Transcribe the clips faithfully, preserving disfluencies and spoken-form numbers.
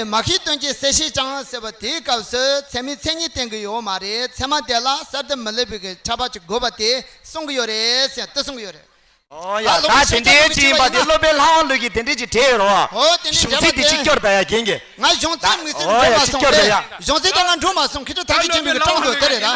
མ་ཤེས་དོན་གྱི་གསལ་བཤད་ཀྱང་ཟེར་བ་དེའི་སྐབས་སུ་ཚད་མའི་མཚན་ཉིད་བསྟན་གྱི་ཡོད་མ་རེད། ཚད་མ་དེ་ལ་གསར་དུ་མི་སླེབས་པའི་གི་ཁྱབ་པ་ཅིག་དགོས་པ་དེ་གསུང་གི་ཡོད་རེད་ཟེར་དེ་གསུང་གི་ཡོད་རེད། ཨོ་ཡ། ད་དེ་འདྲའི་ཅིག་ཡིན་པ་དེ་སློབ་དཔོན་ལྷ་དབང་ལུགས་ཀྱི་དེ་འདྲའི་ཅིག་བྲིས་ཡོད་རེད་བ། ཨོ་དེ་འདྲའི་གཞུང་ཚིག་དེ་ཅིག་སྐྱོར་བས་ཡ་རྒན་གྱི། ང་གཞུང་ཚིག་མིག་ཚིག་འགྲོ་མ་སོང་། ཁྱེད་ཚོ་ད་གི་ཅིག་མིག་གི་སྐྱོར་དགོས་དེ་རེད་ད།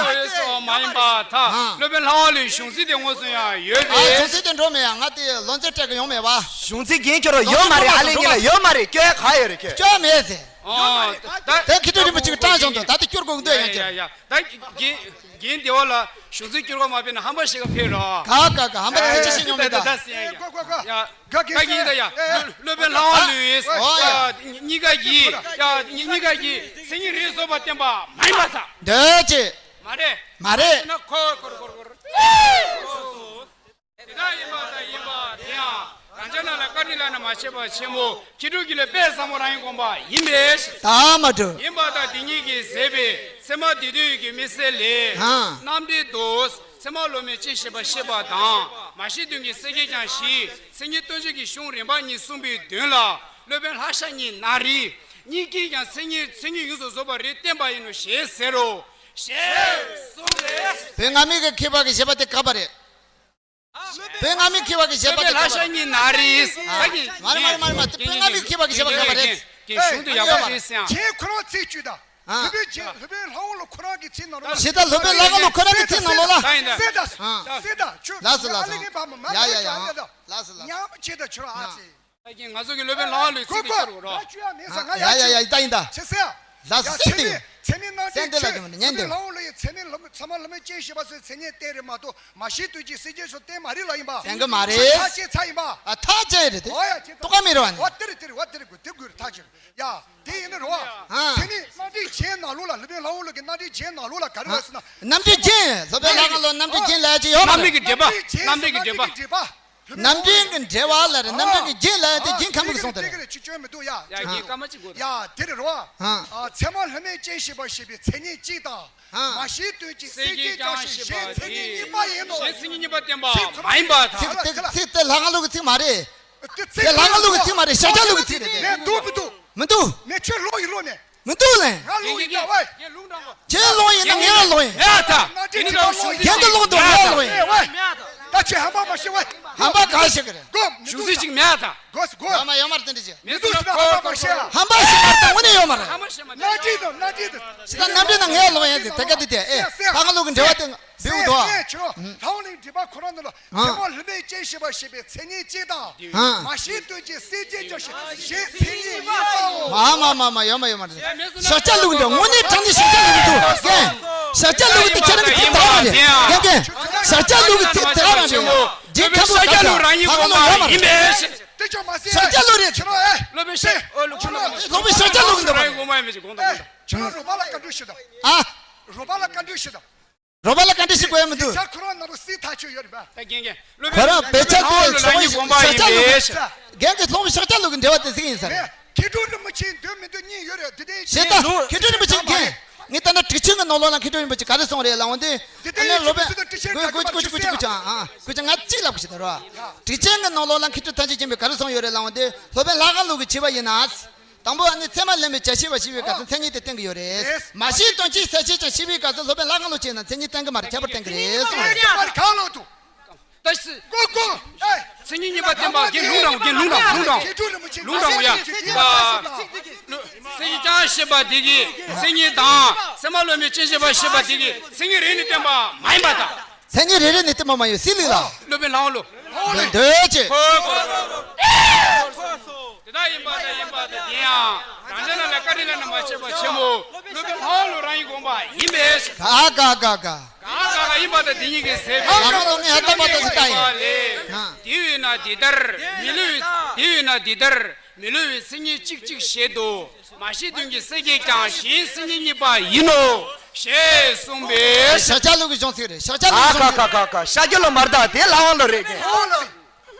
མ་ཡིན་པ་ད་སློབ་དཔོན་ལྷ་དབང་ལུགས་གཞུང་ཚིག་དེ་ངོ་སོང་ཡ་ཡོད་རེད། གཞུང་ཚིག་དེ་འགྲོ་མེད་ཡ། ང་དེ་ལོ་ཚད་སྤྲད་གི་ཡོང་མེད་བ། གཞུང་ཚིག་རྒན་ཁྱོད་རང་ཡོད་མ་རེད། ཨ་ལེ་ངེད་ལ་ཡོད་མ་རེད། སྐྱོ་ཡ་ག་ཡོད་རེད་ཁྱོད། སྐྱོ་མེད་ཟེར། ཨོ། ད་ད་ཁྱེད་ཚོ་རིན་པོ་ཆེ་གི་སྤྲང་བཞག་འདུག་ད་དེ་སྐྱོར་དགོས་འདུག་ཡ་ཡ་ཁྱེད། ཡ་ཡ། ད་རྒན་རྒན་སྡེ་བ་ལ་གཞུང་ཚིག་སྐྱོར་བ་མ་ཕེབས་ན་ཧམ་པ་ཞིག་ག་ཕེབས་རོགས། ག་ག་ག་ཧམ་པ་ཚིག་ཅི་ཞིག་མྱོང་མེད་ད། ད་ག་ག་ག་ཡ་ག་ག་ཡིན་ད་ཡ། སློབ་དཔོན་ལྷ་དབང་ལུས། ཨོ་ཡ། གཉིས་ཀ་གིས་ཡ་གཉིས་ཀ་གིས་མཚན་ཉིད་རེ་ཟུང་བསྟན་པ་མ་ཡིན་པ་ཚ། འདོད་ཅེས། མ་རེད། མ་རེད། ན་ཁོ་ཁོར་ཁོར་ཁོར། དེ་དག་ཡིན་པ་དང་ཡིན་པ་དེ་ཡང་རང་ཅག་རྣམས་ལ་བཀའ་དྲིན་བླ་ན་མ་མཆིས་པ་ཆེན་པོ་མཁས་གྲུབ་ཀྱི་ལུས་དཔལ་བཟང་པོ་རང་གི་དགོངས་པ་ཡིན་པས། ད་མ་གྲུབ། ཡིན་པ་དང་དེ་ཉིད་ཀྱིས་ཟད་པའི་ཚད་མ་སྡེ་བདུན་གྱི་དམིགས་བསལ་ལས། ཧང་། རྣམ་འགྲེལ་དུ་ཚད་མ་སློབ་མའི་སྤྱན་ཞེས་པ་བཤད་པ་དང་། མ་ཤེས་དོན་གྱི་གསལ་བྱེད་ཀྱང་ཞེས་མཚན་ཉིད་སྟོན་བྱེད་ཀྱི་གཞུང་རིམ་པ་གཉིས་གསུངས་པའི་དོན་ལ་སློབ་དཔོན་ལྷ་ཤ་གཉིས་ན་རེ། གཉིས་ཀྱིས་ཀྱང་མཚན་ཉིད་མཚན་ཉིད་ཡོངས་སུ་རྫོགས་པ་རེ་བསྟན་པ་ཡིན་ནོ་ཞེས་ཟེར་རོ། ཞེས་གསུངས་ཏེ། བོད་སྔ་མའི་གི་མཁས་པ་གི་བཞེད་པ་དེ་ག་པ་རེད། བོད་སྔ་མའི་མཁས་པ་གི་བཞེད་པ་དེ་ག་པ་རེད། ལྷ་ཤ་གཉིས་ན་རེ། ཨ། མ་རེད་མ་རེད་མ་རེད་མ་རེད། བོད་སྔ་མའི་མཁས་པ་གི་བཞེད་པ་ག་པ་རེད། གཞུང་དུ་ཡག་པོ་རེད་ཟེར་ཡང་། ཁྱེད་ཁོ་རང་ཚིག་བཅུད་དང་། ཨ། སློབ་དཔོན་ཁྱེད་སློབ་དཔོན་ལྷ་དབང་ལུགས་ཁོ་རང་གི་ཚིག་ནང་ལ། ཞེ་ད་སློབ་དཔོན་ལྷ་དབང་ལུགས་ཁོ་རང་གི་ཚིག་ནང་ལོགས་ལ། ད་ཡིན་ད། ཨ། ལགས་སོ་ལགས་སོ། ཡ་ཡ་ཡ། ལགས་སོ་ལགས་སོ། ཉམས་ཆེ་ད་ཁྱོད་རང་ཨ་ཙི། ད་གིན་ང་ཚོ་གི་སློབ་དཔོན་ལྷ་དབང་ལུགས་ཚིག་གི་ཁྱོད་རོགས་རོགས། ཡ་ཡ་ཡ། ཡིན་ད་ཡིན་ད། ལགས་སོ། ཚིག་དེ། ཚད་མའི་རྣམ་འགྲེལ་ཁྱོད། སློབ་དཔོན་ལྷ་དབང་ལུགས་ཡི་ཚད་མའི་ལམ་ཚད་མ་ལམ་སྤྱན་ཞེས་པ་སོགས་མཚན་ཉིད་བསྟན་རེད་མ་གཏོགས་མ་ཤེས་དོན་གྱི་གསལ་བྱེད་སོགས་བསྟན་མ་རེད་ལ་ཡིན་པ། བསྟན་གི་མ་རེད། ཐག་བཅད་ཚར་ཡིན་པ། ཨ། ཐག་བཅད་རེད་དེ། ཨོ་ཡ་ཁྱེད་རྟོགས་ག་མེད་རེད་བ་ནི། ཨོ་དེ་རེད་དེ་རེད། ཨོ་དེ་རེད་དགོས་དེ་དགོས་རེད། ཐག་བཅད་རེད། ཡ་དེ་ཡིན་ན་རོ། ཨ། ཚད་མའི་རྣམ་འགྲེལ་རྒྱན་ནང་ལོགས་ལ་སློབ་དཔོན་ལྷ་དབང་ལུགས་ཀྱི་རྣམ་འགྲེལ་རྒྱན་ནང་ལོགས་ལ་ག་རེ་ཡོད་ཟེར་ན། རྣམ་འགྲེལ་རྒྱན། སློབ་དཔོན་ལྷ་དབང་ལུགས་རྣམ་འགྲེལ་རྒྱན་ལབ་ཀྱི་ཡོད་མ་རེད། རྣམ་འགྲེལ་གྱི་འགྲེལ་པ། རྣམ་འགྲེལ་གྱི་འགྲེལ་པ། རྣམ་འགྲེལ་གྱི་འགྲེལ་པ་ལ་རེད། རྣམ་འགྲེལ་གྱི་རྒྱན་ལ་ཡང་དེ་རྒྱན་ཁ་མིག་གི་སོང་དེ་རེད། ཅི་བཅོས་མི་འདུག་ཡ། ཡ་རྒན་སྐར་མ་གཅིག་དགོས། ཡ་དེ་རེད་རོ། ཨ། ཚད་མ་ལྷ་མོའི་སྤྱན་ཞེས་པ་ཞེས་པའི་མཚན་ཉིད་གཅིག་དང་། ཨ། མ་ཤེས་དོན་གྱི་གསལ་བྱེད་ཀྱང་ཞེས་པ་དེ་མཚན་ཉིད་གཉིས་པ་ཡིན་ནོ། ཞེས་མཚན་ཉིད་གཉིས་པ་བསྟན་པ་མ་ཡིན་པར་ཐལ། ཚིག་དེ་ཚིག་དེ་ལྷ་དབང་ལུགས་ཀྱི་ཚིག་མ་རེད། དེ་ལྷ་དབང་ལུགས་ཀྱི་ཚིག་མ་རེད། ཤཱཀྱ་ལུགས་ཀྱི་ཚིག་རེད་དེ། ནས་འདུག་མི་འདུག་མི་འདུག་ནས་ཁྱོད་ལོག་ཡིན་ལོག་ནས། མི་འདུག་ལེ། ང་ལོག་ཡིན་ད་ཝེ། ཁྱེད་ལོག་ཡིན་ན་ངས་ལོག་ཡིན། ཡ་ད། ཡིན་ད་ལོག་ཡིན། ཁྱེད་ཀྱི་ལོག་འདུག་ངས་ལོག་ཡིན། ཝེ། ད་ཁྱེད་ཧམ་པ་མ་བྱེད་ཝེ། ཧམ་པ་ག་བྱེད་ཀྱི་རེད། གོ་མི་གཞུང་འདུག་ཚིག་ཅིག་མེད་ད། གོ་གོ། ཡོད་མ་ཡོད་མ་རེད་དེ་འདྲ་བྱེད། མི་འདུག་ཟེར་ན་ཧམ་པ་མ་བྱེད་ལ། ཧམ་པ་ཞིག་མ་རེད་ད། དངོས་གནས་ཡོད་མ་རེད། ཧམ་པ་ཞིག་མ་རེད། ནག་དྲི་དང་ནག་དྲི་དང་། ཟེར་ད་ནམ་དྲི་ན་ངས་ལོག་ཡིན་ཟེར་དེ་ག་དེ་དེ་ཨེ། ད་ང་ལོག་གི་འབྲེལ་བ་དེ་བེའུ་དོ། ལྷ་དབང་ལུགས་འགྲེལ་པ་ཁོ་རང་ནང་ལ། ཚད་མ་ལྷ་མོའི་སྤྱན་ཞེས་པ་ཞེས་པའི་མཚན་ཉིད་གཅིག་དང་། ཧང་། མ་ཤེས་དོན་གྱི་གསལ་བྱེད་ཀྱང་ཞེས་མཚན་ཉིད་གཉིས་པའོ། མ་མ་མ་མ་ཡོད་མ་ཡོད་མ་རེད། ཤཱཀྱ་ལུགས་འདི་དངོས་གནས་དྲང་གནས་ཤཱཀྱ་ལུགས་འདུག་རྒན། ཤཱཀྱ་ལུགས་འདི་ཁྱེད་རང་གི་ཚིག་དག་རང་རེད། རྒན་རྒན། ཤཱཀྱ་ལུགས་ཀྱི་ཚིག་དག་རང་རེད། རྗེ་མཁན་པོ་ཤཱཀྱ་ལུགས་རང་ཡིན་དགོངས་པ་ཡོད་མ་རེད། ཤཱཀྱ་ལུགས་རེད། སློབ་དཔོན་ཤཱཀྱ་ལུགས་འདི་མ་རེད། ཁྱོད་རང་རོགས་པ་ལ་བཀའ་འདྲི་ཞུ་དང་། ཨ། རོགས་པ་ལ་བཀའ་འདྲི་ཞུ་དང་། རོགས་པ་ལ་བཀའ་འདྲི་ཞུ་དགོས་ཡ་མི་འདུག་ཁྱེད་ཁོ་རང་ནང་ལ་སྲིད་ཐག་ཆོད་ཡོད་རེད་པ། ད་རྒན་རྒན། ཁོ་རང་བེད་སྤྱད་དེ་ཚོགས་ཤག་ལུགས་རྒན་གྱི་ཚོགས་ཤག་ལུགས་ཀྱི་འབྲེལ་བ་དེ་ཟིག་ཡིན་ས་རེད། མཁས་གྲུབ་རིན་པོ་ཆེ་འདོད་མི་འདོད་གཉིས་ཡོད་རེད། དེ་དེ་ཞེ་ད་མཁས་གྲུབ་རིན་པོ་ཆེ་རྒན། ངས་ད་ནི་གྲུབ་ཆེན་གྱི་ནང་ལོགས་ལ་མཁས་གྲུབ་རིན་པོ་ཆེ་ག་རེ་གསུངས་རེད་ལབ་འོང་དུས། དེ་དེ་ཨ་ནི་སློབ་དཔོན་གྲུབ་ཆེན་གྱི་གྲུབ་ཆེན་གྱི་ཨ་ཨ་གྲུབ་ཆེན་ང་གཅིག་ལབ་གི་ཞིག་ད་རོ། གྲུབ་ཆེན་གྱི་ནང་ལོགས་ལ་མཁས་གྲུབ་ཐམས་ཅད་མཁྱེན་པས་ག་རེ་གསུངས་ཡོད་རེད་ལབ་འོང་དུས་སློབ་དཔོན་ལྷ་དབང་ལུགས་ཀྱི་བྱས་པ་ཡིན་ན། དང་པོ་ཨ་ནི་ཚད་མ་ལྷ་མོའི་སྤྱན་ཞེས་པ་ཞེས་པའི་སྐབས་སུ་མཚན་ཉིད་དེ་བསྟན་གྱི་ཡོད་རེད། མ་ཤེས་དོན་གྱི་གསལ་བྱེད་ཀྱང་ཞེས་པའི་སྐབས་སུ་སློབ་དཔོན་ལྷ་དབང་ལུགས་བྱས་ན་མཚན་ཉིད་བསྟན་གྱི་མ་རེད། ཁྱད་པར་བསྟན་གྱི་རེད་གསུངས་རེད། ད་ཤི། ཀོ་ཀོ། མཚན་ཉིད་གཉིས་པ་བསྟན་པ་རྒན་ལུང་དྲང་རྒན་ལུང་དྲང་ལུང་དྲང་ལུང་དྲང་ཡ། གསལ་བྱེད་ཀྱང་ཞེས་པ་དེ་གི་མཚན་ཉིད་དང་ཚད་མ་ལྷ་མོའི་སྤྱན་ཞེས་པ་ཞེས་པ་དེ་གི་མཚན་ཉིད་རེ་ནས་བསྟན་པ་མ་ཡིན་པ་དང་། མཚན་ཉིད་རེ་རེ་ནས་བསྟན་པ་མ་ཡིན་སྲིད་ལུགས་ལ། སློབ་དཔོན་ལྷ་དབང་ལུགས། འདོད་ཅེས། དེ་དག་ཡིན་པ་དང་ཡིན་པ་དང་དེ་ཡང་རང་ཅག་རྣམས་ལ་བཀའ་དྲིན་བླ་ན་མ་མཆིས་པ་ཆེན་པོ་སློབ་དཔོན་ལྷ་དབང་ལུགས་རང་ཡིན་དགོངས་པ་ཡིན་པས། ག་ག་ག་ག་ག་ག་ག་ཡིན་པ་དང་དེ་ཉིད་ཀྱི་ཟད་པའི་ལྷ་དབང་ལུགས་ངས་ཧ་ད་པ་ད་ཟི་ལྟ་ཡིན། དེ་ཡོད་ན་དེ་ལྟར་མི་བསླུ་བའི་དེ་ཡོད་ན་དེ་ལྟར་མི་བསླུ་བའི་མཚན་ཉིད་གཅིག་གཅིག་བཞིན་དུ་མ་ཤེས་དོན་གྱི་གསལ་བྱེད་ཀྱང་གཞན་མཚན་ཉིད་གཉིས་པ་ཡིན་ནོ་ཞེས་གསུངས་པས། ཤཱཀྱ་ལུགས་ཀྱི་གཞུང་ཚིག་རེད། ཤཱཀྱ་ལུགས་ཀྱི་གཞུང་ཚིག་རེད། ཤཱཀྱ་ལུགས་མ་རེད་ད། དེ་ལྷ་དབང་ལུགས་རེད་གི།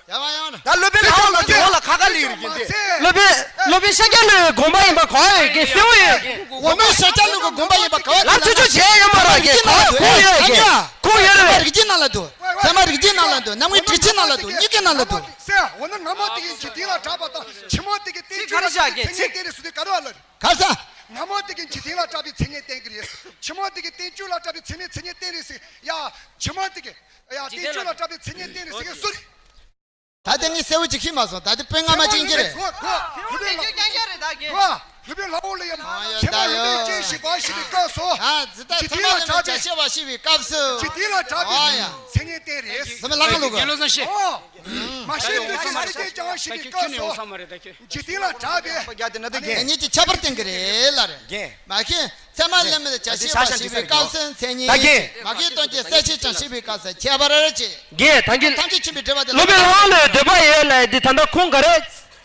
ཡ་བ་ཡང་རེད། ད་སློབ་དཔོན་ལྷ་དབང་ལུགས་ཀྱི་འོག་ལ་ཁ་ཁ་ལིག་རེད་གི་འདི། སློབ་དཔོན་སློབ་དཔོན་ཤཱཀྱ་ལུགས་དགོངས་པ་ཡིན་པ་ག་བ་ཡོད་གི། གསལ་བོ་ཡོད་གི། འོ་མའི་ཤཱཀྱ་ལུགས་ཀྱི་དགོངས་པ་ཡིན་པ་ག་བ་ལབ་ཆོག་ཆོག་བྱས་ཡོད་མ་རེད་གི། ག་བ་ཁུངས་ཡོད་གི། ཁུངས་ཡོད་རེད། རིགས་རྒྱུད་ནང་ལ་འདུག་ཚད་མ་རིགས་རྒྱུད་ནང་ལ་འདུག་རྣམ་ངེས་དྲུག་ཅུའི་ནང་ལ་འདུག་གཉིས་ཀའི་ནང་ལ་འདུག་ཟེར་འོ་ན་སྔ་མ་དེ་གི་འཇིག་རྟེན་ལ་གྲགས་པ་དང་ཕྱི་མ་དེ་གི་བསྟན་བཅོས་ལ་མཚན་ཉིད་དེ་རེད་ཟེར་དུས་ག་རེ་བ་ལ་རེད། ག་ས། སྔ་མོ་དེ་གི་འཇིག་རྟེན་ལ་གྲགས་པའི་མཚན་ཉིད་བསྟན་གི་རེད། ཕྱི་མོ་དེ་གི་བསྟན་བཅོས་ལ་གྲགས་པའི་མཚན་མའི་མཚན་ཉིད་བསྟན་རེད་ཟེར། ཡ། ཕྱི་མོ་དེ་གི། ཡ། བསྟན་བཅོས་ལ་གྲགས་པའི་མཚན་ཉིད་བསྟན་རེད་ཟེར་གི་སུ་རེད། ད་ལྟ་ངས་གསལ་བོ་ཅིག་ཤེས་མ་སོང་། ད་ལྟ་དཔེ་སྔ་མ་ཅིག་ཡིན་གྱི་རེད། གོ་གོ། ལྷོད་པའི་ལྷ། རྒྱུ་རྐྱང་རྐྱང་རེད་ད་གི། གོ། ལྷོད་པའི་ལྷ་འོག་ལ་ཡ། ཨ་ཡ། ཕྱི་མ་ད་ལྷོད་པའི་ཡ། སྐྱེ་ཞིག་པ་ཞིག་པའི་སྐབས་སུ། ཨ་ཙི་ད་འཇིག་ཚང་མ་རྟེན་ལ་ལ་གྲགས་པའི། བྱ་བྱེད་པ་ཞིག་པའི་སྐབས་སུ། འཇིག་རྟེན་ལ་གྲགས་པའི། ཨ་ཡ། མཚན་ཉིད་བསྟན་རེད། ཟེར་མི་ལ་ཁ་ལུག་གི། རྒན་བློ་བཟང་ཤེས། ཨོ། མ་ཤེས་ད་ཡོང་ས་མ་རེད། ད་ཁྱོད་ཁྱོད་ནས་ཡོང་ས་མ་རེད། ད་ཁྱོད། འཇིག་རྟེན་ལ་གྲགས་པའི། ཨ་ཕ་རྒྱ་དེ་ན་དེ་རྒན། ངེད་ཀྱིས་ཁྱད་པར་བསྟན་གྱི་རེད་ལ་རེད། རྒན། མ་ཤེས། ཚད་མ་ལྷད་མེད་བྱ་བྱེད་པ་ཞིག་པའི་སྐབས་སུ་མཚན་ཉིད། ད་རྒན། མ་ཤེས་དོན་གྱི་གསལ་བྱེད་ཀྱང་ཞིག་པའི་སྐབས་སུ་ཁྱད་པར་ཅན། རྒན། ད་གིན། ཐམས་ཅད་མཁྱེན་པའི་འགྲེལ་པ་དེ་ལ། སློབ་དཔོན་ལྷ་དབང་བློའི་འདོད་པ་ཡོད་ལབ་ཡ་དེ་ད་ལྟ་ཁུངས་ག་རེ་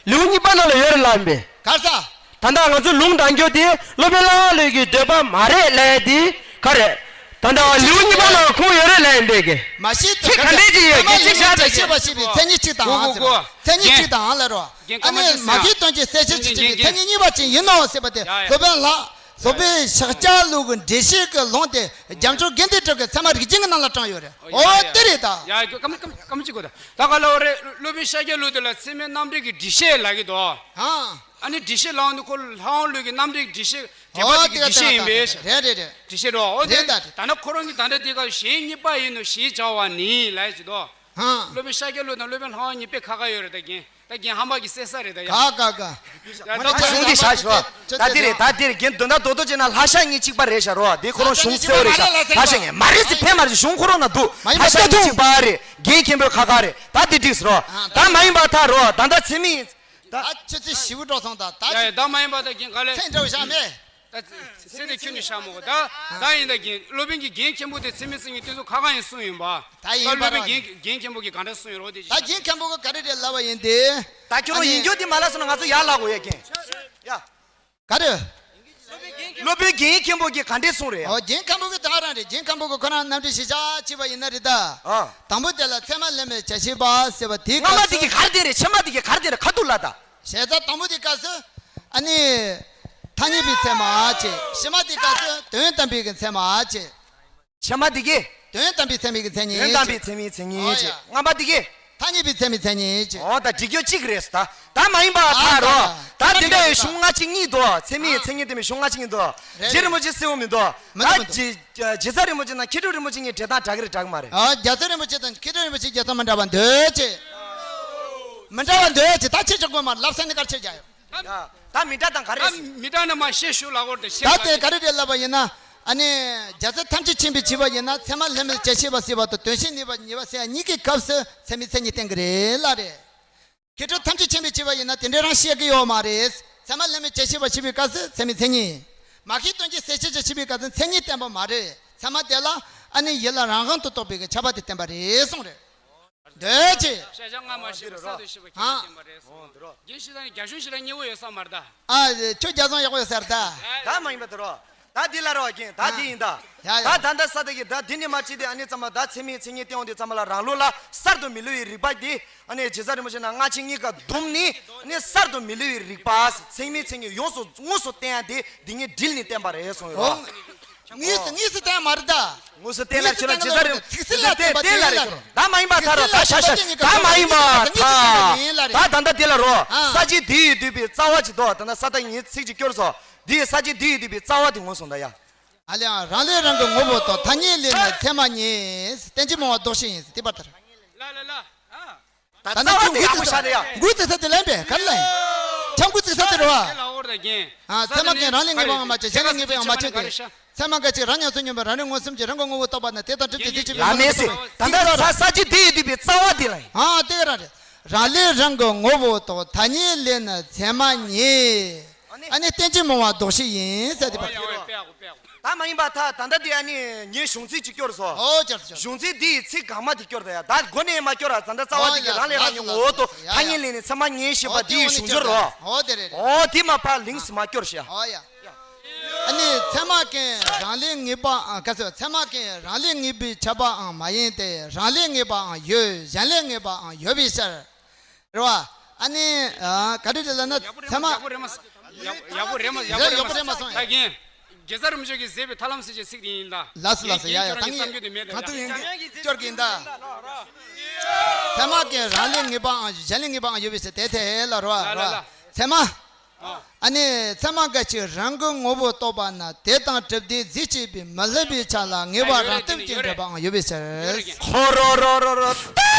ལེའུ་གཉིས་པ་ནང་ལ་ཡོད་རེད་ལབ་པས། ག་ས། ད་ལྟ་ང་ཚོ་ལུང་དྲངས་རྒྱུ་དེ་སློབ་དཔོན་ལྷ་དབང་བློའི་གི་འདོད་པ་མ་རེད་ལབ་ཡ་དེ་ག་རེད། ད་ལྟ་ལེའུ་གཉིས་པ་ནང་ཁུངས་ཡོད་རེད་ལབ་ཡ་འདི་གི། མ་ཤེས། ཚིག་ག་འདྲས་ཅིག་ཡོད་གི། ཚིག་ཤ་སྟག་ཅིག། མཚན་ཉིད་གཅིག་དང་། གོ་གོ་གོ། མཚན་ཉིད་གཅིག་དང་ལབ་རོགས། རྒན། ཨ་ནི་མ་ཤེས་དོན་གྱི་གསལ་བྱེད་ཀྱི་ཕྱིར་བའི་མཚན་ཉིད་གཉིས་པ་ཅན་ཡིན་ནོ་ཟེར་བ་དེ། ཡ་ཡ། སློབ་དཔོན་ལྷ། སློབ་དཔོན་ཤཱཀྱ་ལུགས་ཀྱི་འགྲེལ་བཤད་ཀྱི་ལུང་དེ་རྒྱ་མཚོ་དགེ་ལྡན་གྲུབ་ཀྱི་ཚད་མ་རིགས་རྒྱན་གྱི་ནང་ལ་དྲངས་ཡོད་རེད། ཨོ་ཡ་ཡ། དེ་རེད་ད། ཡ་ཡ། སྐམ་སྐམ་སྐམ་གཅིག་གོ་ད། ད་ག་ལ་འོ་རེད། སློབ་དཔོན་ཤཱཀྱ་ལུགས་དེ་ལ་ཚད་མའི་རྣམ་འགྲེལ་གྱི་འགྲེལ་བཤད་ལབ་ཀྱི་འདུག། ཨ། ཨ་ནི་འགྲེལ་བཤད་ལབ་འདི་ཁོ་ལྷ་དབང་བློའི་གི་རྣམ་འགྲེལ་འགྲེལ་བཤད། འགྲེལ་པ་ཨོ་དེ་གི་དེ་འགྲེལ་བཤད་ཡིན་པས། རེད་རེད་རེད། འགྲེལ་བཤད་རོ། འོ་དེ་རེད་ད། ད་ནི་ཁོ་རང་གི་ད་ལྟ་དེ་ག་གཞན་གཉིས་པ་ཡིན་ནོ་ཞེས་བྱ་བ་ནི་ལབ་ཀྱི་འདུག། ཧང་། སློབ་དཔོན་ཤཱཀྱ་ལུགས་དང་སློབ་དཔོན་ལྷ་དབང་གཉིས་དཔེ་ཁ་ཁ་ཡོད་རེད་ད་རྒན། ད་རྒན་ཧམ་པ་གི་བསད་ས་རེད་ད་ཡ། ག་ག་ག། ཡ་ད་ད་གཞུང་འདི་བཞག་ཞོག། ད་འདི་རེད། ད་འདི་རེད། རྒན་དོན་དག་རྡོག་རྡོག་བྱས་ན་ལྷ་ཤ་གཉིས་གཅིག་པ་རེད་ཤག་རོ། འདི་ཁོ་རང་གཞུང་གསལ་བོ་རེད་ཤག། ལྷ་ཤ་གཉིས་མ་རེད་ཟེར་ཕན་མ་རེད། གཞུང་ཁོ་རང་ན་འདུག། ལྷ་ཤ་གཉིས་གཅིག་པ་རེད། རྒན་མཁན་པོའི་ཁ་ཁ་རེད། ད་འདི་འགྲིགས་རོ། ད་མ་ཡིན་པ་ཐག་རོ། ད་ད་ཚེ་མི་ད། ད་ཆུ་ཚོད་བཞི་བོ་འགྲོ་སོང་། ད་ད། ཡ་ཡ། ད་མ་ཡིན་པ་ད་རྒན་ག་ལེ། ཚེ་འདྲ་བོ་བཞག་མེད། ད་ཚེ་དེ་ཁྱོད་ནས་བཞག་མོ་གོ། ད་ད་ཡིན་ད་རྒན། སློབ་དཔོན་གྱི་རྒན་མཁན་པོ་དེ་ཚེ་མི་ཚེ་གཉིས་དེ་ཚོ་ཁ་ཁ་ཡིན་གསུངས་ཡིན་པ། ད་ཡིན་པ་སློབ་དཔོན་ར། རྒན་རྒན་མཁན་པོ་གིས་ག་འདྲ་གསུངས་ཡོད་རོ་དེ་ཅི། ད་རྒན་མཁན་པོ་གིས་ག་རེ་རེད་ལབ་པ་ཡིན་ཏེ། ད་ཁྱོད་རང་ཡིན་རྒྱུ་དེ་མ་ལབ་སོང་ན་ང་ཚོ་ཡར་ལབ་དགོས་ཡ་རྒན། ཡ། ག་རེ། སློབ་དཔོན་རྒན་མཁན་པོ་གིས་ག་འདྲས་གསུངས་རེད། ཨོ། རྒན་མཁན་པོ་གིས་ད་རང་རེད། རྒན་མཁན་པོ་གིས་ཁོ་རང་རྣམ་འགྲེལ་ཞིབ་ཆ་བྱས་པ་ཡིན་ན་རེད་ད། ཨ། དང་པོ་དེ་ལ་ཚད་མ་ལྷད་མེད་བྱ་བྱེད་པ་ཟེར་བ་དེའི་སྔ་མ་སྐབས་དེ་གིས་སུ། ག་རེ་བསྟན་རེད། ཕྱི་མ་དེ་གིས་ག་རེ་བསྟན་རེད། ཁ་ཐུག་ལབ་ད། བྱས་ཙང་དང་པོ་དེའི་སྐབས་སུ་ཨ་ནི་ཐ་སྙད་པའི་ཚད་མ་བྱས། ཕྱི་མ་དེའི་སྐབས་སུ་དོན་དམ་པའི་གི་ཚད་མ་བྱས། ཕྱི་མ་དེ་གིས། དོན་དམ་པའི་ཚད་མའི་གི་མཚན་ཉིད་དོན་དམ་པའི་ཚད་མའི་མཚན་ཉིད་ཨོ་ཡ། བྱས། སྔ་མ་དེ་གིས། ཐ་སྙད་པའི་ཚད་མའི་མཚན་ཉིད་བྱས། ཨོ་ད་འགྲིག་རྒྱུ་གཅིག་རེད་ད། ད་མ་ཡིན་པ་ཨ་ཐག་རོ། ད་ད་དེ་འདྲ་ཡི་གཞུང་སྔ་ཕྱི་གཉིས་འདུག། ཚད་མའི་ཨ་མཚན་ཉིད་དེ་མི་གཞུང་སྔ་ཕྱི་གཉིས་འདུག། རེད་རྗེ་རིན་པོ་ཆེ་གསལ་བོ་མི་འདུག། མི་འདུག་མི་འདུག། ད་རྗེ་རྗེ་རྩ་རིན་པོ་ཆེ་དང་མཁས་གྲུབ་རིན་པོ་ཆེ་གཉིས་འགྲེལ་སྟངས་འདྲ་གི་རེད་འདྲ་གི་མ་རེད། ཨ། རྒྱལ་སྲས་རིན་པོ་ཆེ་དང་མཁས་གྲུབ་རིན་པོ་ཆེ་རྒྱལ་སྟངས་མི་འདྲ་བ་འདོད་ཅེས། མི་འདྲ་བ་འདོད་ཅེས། ད་ཕྱིར་བྱ་དགོས་མ་རེད། ལབ་ས་ནི་གར་ཕྱིར་བྱ་ཡོད། ད་མི་འདྲ་དང་ག་རེ། ད་མི་འདྲ་ན་མ་ཤེས་ཞུ་ལ་གོར་དེ་ཤེས་ད་དེ་ག་རེ་རེད་ལབ་པ་ཡིན་ན། ཨ་ནི་རྒྱལ་སྲས་ཐམས་ཅད་མཁྱེན་པའི་ཕྱིར་བ་ཡིན་ན་ཚད་མ་ལྷད་མེད་བྱ་བྱེད་པ་ཟེར་བ་དང་དོན་བྱེད་ནུས་པ་ཉེས་པ་ཟེར་ཡ་གཉིས་ཀྱི་སྐབས་སུ་ཚད་མའི་མཚན་ཉིད་བསྟན་གྱི་རེད་ལ་རེད། མཁས་གྲུབ་ཐམས་ཅད་མཁྱེན་པའི་ཕྱིར་བ་ཡིན་ན་དེ་འདྲའི་རང་བཤད་ཀྱི་ཡོད་མ་རེད། ཚད་མ་ལྷད་མེད་བྱ་བྱེད་པ་ཞེས་པའི་སྐབས་སུ་ཚད་མའི་མཚན་ཉིད། མ་ཤེས་དོན་གྱི་གསལ་བྱེད་ཅེས་བྱ་བའི་སྐབས་སུ་མཚན་ཉིད་བསྟན་པ་མ་རེད། ཚད་མ་དེ་ལ་ཨ་ནི་ཡིད་ལ་རང་དབང་དུ་རྟོགས་པའི་ཁྱབ་པ་དེ་བསྟན་པ་རེད་གསུངས་རེད། འདོད་ཅེས། ཤ་ཤ་ང་མ་ཤེས་པ་ས་དུ་ཤེས་པ་ཁྱེད་ཀྱིས་བསྟན་པ་རེད་གསུངས། རྒན་ཤི་ད་ནི་རྒྱ་གཞུང་ཞིག་ལ་ཉེ་བོ་ཡོད་ས་མ་རེད་ད། ཨ། ཁྱོད་རྒྱ་ཚང་ཡག་པོ་ཡོད་ས་རེད་ད། ད་མ་ཡིན་པ་དེ་རོ། ད་འདི་ལ་རོ་རྒན། ད་འདི་ཡིན་ད། ཡ་ཡ། ད་ད་ད་ས་ད་གི་ད་འདི་ནས་མ་ཅི་དེ་ཨ་ནི་ཚང་མ་ད་ཚད་མའི་མཚན་ཉིད་བསྟན་འོང་དེ་ཚང་མ་ལ་རང་ལུགས་ལ་གསར་དུ་མི་བསླུ་བའི་རིགས་པ་འདི་ཨ་ནི་རྗེ་རྩ་རིན་པོ་ཆེ་ན་སྔ་ཕྱི་གཉིས་ཀ་བསྡོམས་ནི་ཨ་ནི་གསར་དུ་མི་བསླུ་བའི་རིགས་པ་ཚད་མའི་མཚན་ཉིད་ཡོངས་སུ་དངོས་སུ་བསྟན་ཡ་དེ་འདི་ངས་དྲིལ་ནས་བསྟན་པ་རེད་གསུངས་ཡོད་རོ། དངོས་སུ་དངོས་སུ་བསྟན་མ་རེད་ད། དངོས་སུ་བསྟན་ལ་ཁྱོད་ལ་རྗེ་རྩ་རིན་པོ་ཚིག་སྲིད་ལ་བསྟན་པ་དེ་ལ་རེད། ད་མ་ཡིན་པ་ཐ་རོ། ད་ཤ་ཤ་ད་མ་ཡིན་པ་ཐ། ད་ད་ལྟ་དེ་ལ་རོ། ས་བཅད་འདི་ཡིས་བསྡུས་པའི་རྩ་བ་ཅིག་འདུག། ད་ལྟ་ས་ད་ངས་ཚིག་ཅིག་སྐྱོར་སོང་། འདི་ས་བཅད་འདི་ཡིས་བསྡུས་པའི་རྩ་བ་དེ་ངོས་བཟུང་ད་ཡ། ཨ་ལས་ཨང་། རང་ལས་རང་གི་ངོ་བོ་རྟོགས། ཐ་སྙད་ལས་ནི་ཚད་མ་ཉིད། རྟེན་ཅིང་མང་བ་ལྡོག་ཤེས་ཡིན། དེ་པར་ཐར། ལ་ལ་ལ། ཨ། ད་ད་ནི་རྩ་བ་དེ་ཡག་པོ་ཤ་དེ་ཡ། འགུལ་ཙི་ས་དེ་ལན་པས་ག་རེ་ལ་ཡིན། ཆང་འགུལ་ཙི་ས་དེ་རེད་བ། དེ་ལ་འོར་ད་རྒན། ཨ། ཚད་མ་ཀུན་རང་ལས་ངེས་པའང་མ་བྱས། གཞན་ལས་ངེས་པའང་མ་བྱས་ཏེ། ཚད་མ་འགལ་ཅིང་རང་ཉམས་སུ་མྱོང་བའི་རང་རིག་མངོན་སུམ་གྱིས་རང་གི་ངོ་བོ་རྟོགས་པ་ན་དེ་དང་བྲལ་ཏེ་དེ་ཕྱིར་མི་ལ་མེད་ཟེར། ད་ལྟ་ས་ས་བཅད་འདི་ཡིས་བསྡུས་པའི་རྩ་བ་དེ་ལ་ཡིན། ཨ། དེ་ག་རང་རེད། རང་ལས་རང་གི་ངོ་བོ་རྟོགས། ཐ་སྙད་ལས་ནི་ཚད་མ་ཉིད། ཨ་ནི་རྟེན་ཅིང་མང་བ་ལྡོག་ཤེས་ཡིན་ཟེར་དེ་པར། ད་མ་ཡིན་པ་ཐ་ད་ལྟ་དེ་ཨ་ནི་ངས་གཞུང་ཚིག་ཅིག་སྐྱོར་སོང་། ཨོ་སྐྱོར་སོང་། གཞུང་ཚིག་འདི་ཡི་ཚིག་གང་མ་དེ་སྐྱོར་ད་ཡ། ད་མགོ་ནས་མ་སྐྱོར་ར། ད་ལྟ་རྩ་བ་དེ་གི་རང་ལས་རང་ཉིད་ངོ་བོ་རྟོགས། ཐ་སྙད་ལས་ནི་ཚད་མ་ཉིད་ཞེས་པ་འདི་ཡི་གཞུང་སྦྱོར་རོ། ཨོ་དེ་རེད་རེད། ཨོ་དེ་མ་ཕར་ལིངས་སུ་མ་སྐྱོར་ཞེས། ཨོ་ཡ། ཨ་ནི་ཚད་མ་ཀུན་རང་ལས་ངེས་པའང་། ག་ཚོད། ཚད་མ་ཀུན་རང་ལས་ངེས་པའི་ཁྱབ་པའང་མ་ཡིན་ཏེ། རང་ལས་ངེས་པའང་ཡོད། གཞན་ལས་ངེས་པའང་ཡོད་པའི་ཕྱིར། རེད་བ། ཨ་ནི་ཨ་ག་རེ་རེད་ལབ་ན་ཚད་མ། ཡག་པོ་རེད་མ་སོང་། ཡག་ཡག་པོ་རེད་མ་སོང་། ཡག་པོ་རེད་མ་སོང་། ད་རྒན། རྒྱལ་ཚབ་རིན་པོ་ཆེ་གིས་མཛད་པའི་ཐར་ལམ་ཟེར་བྱའི་ཚིག་དེ་ཡིན་ད། ལགས་སོ་ལགས་སོ། ཡ་ཡ། ད་ངས་བསམ་རྒྱུ་དེ་མེད་ད་ཡ། གང་ཐུབ་ཡིན་གྱི་སྐྱོར་གྱི་ཡིན་ད། ཚད་མ་ཀུན་རང་ལས་ངེས་པའང་གཞན་ལས་ངེས་པའང་ཡོད་པའི་ཕྱིར། དེ་དེ་ལ་རོ། ལ་ལ་རོ། ལ། ཚད་མ། ཨ་ནི་ཚད་མ་སྐད་ཅིག་རང་གི་ངོ་བོ་རྟོགས་པ་ན་དེ་དང་གྲུབ་བདེ་རྫས་གཅིག་པའི་མི་སླུ་བའི་ཆ་ལ་ངེས་པ་རང་སྟོབས་ཀྱིས་འདྲེན་པའང་ཡོད་པའི་ཕྱིར། ཁོ་རོ་རོ་རོ་རོ།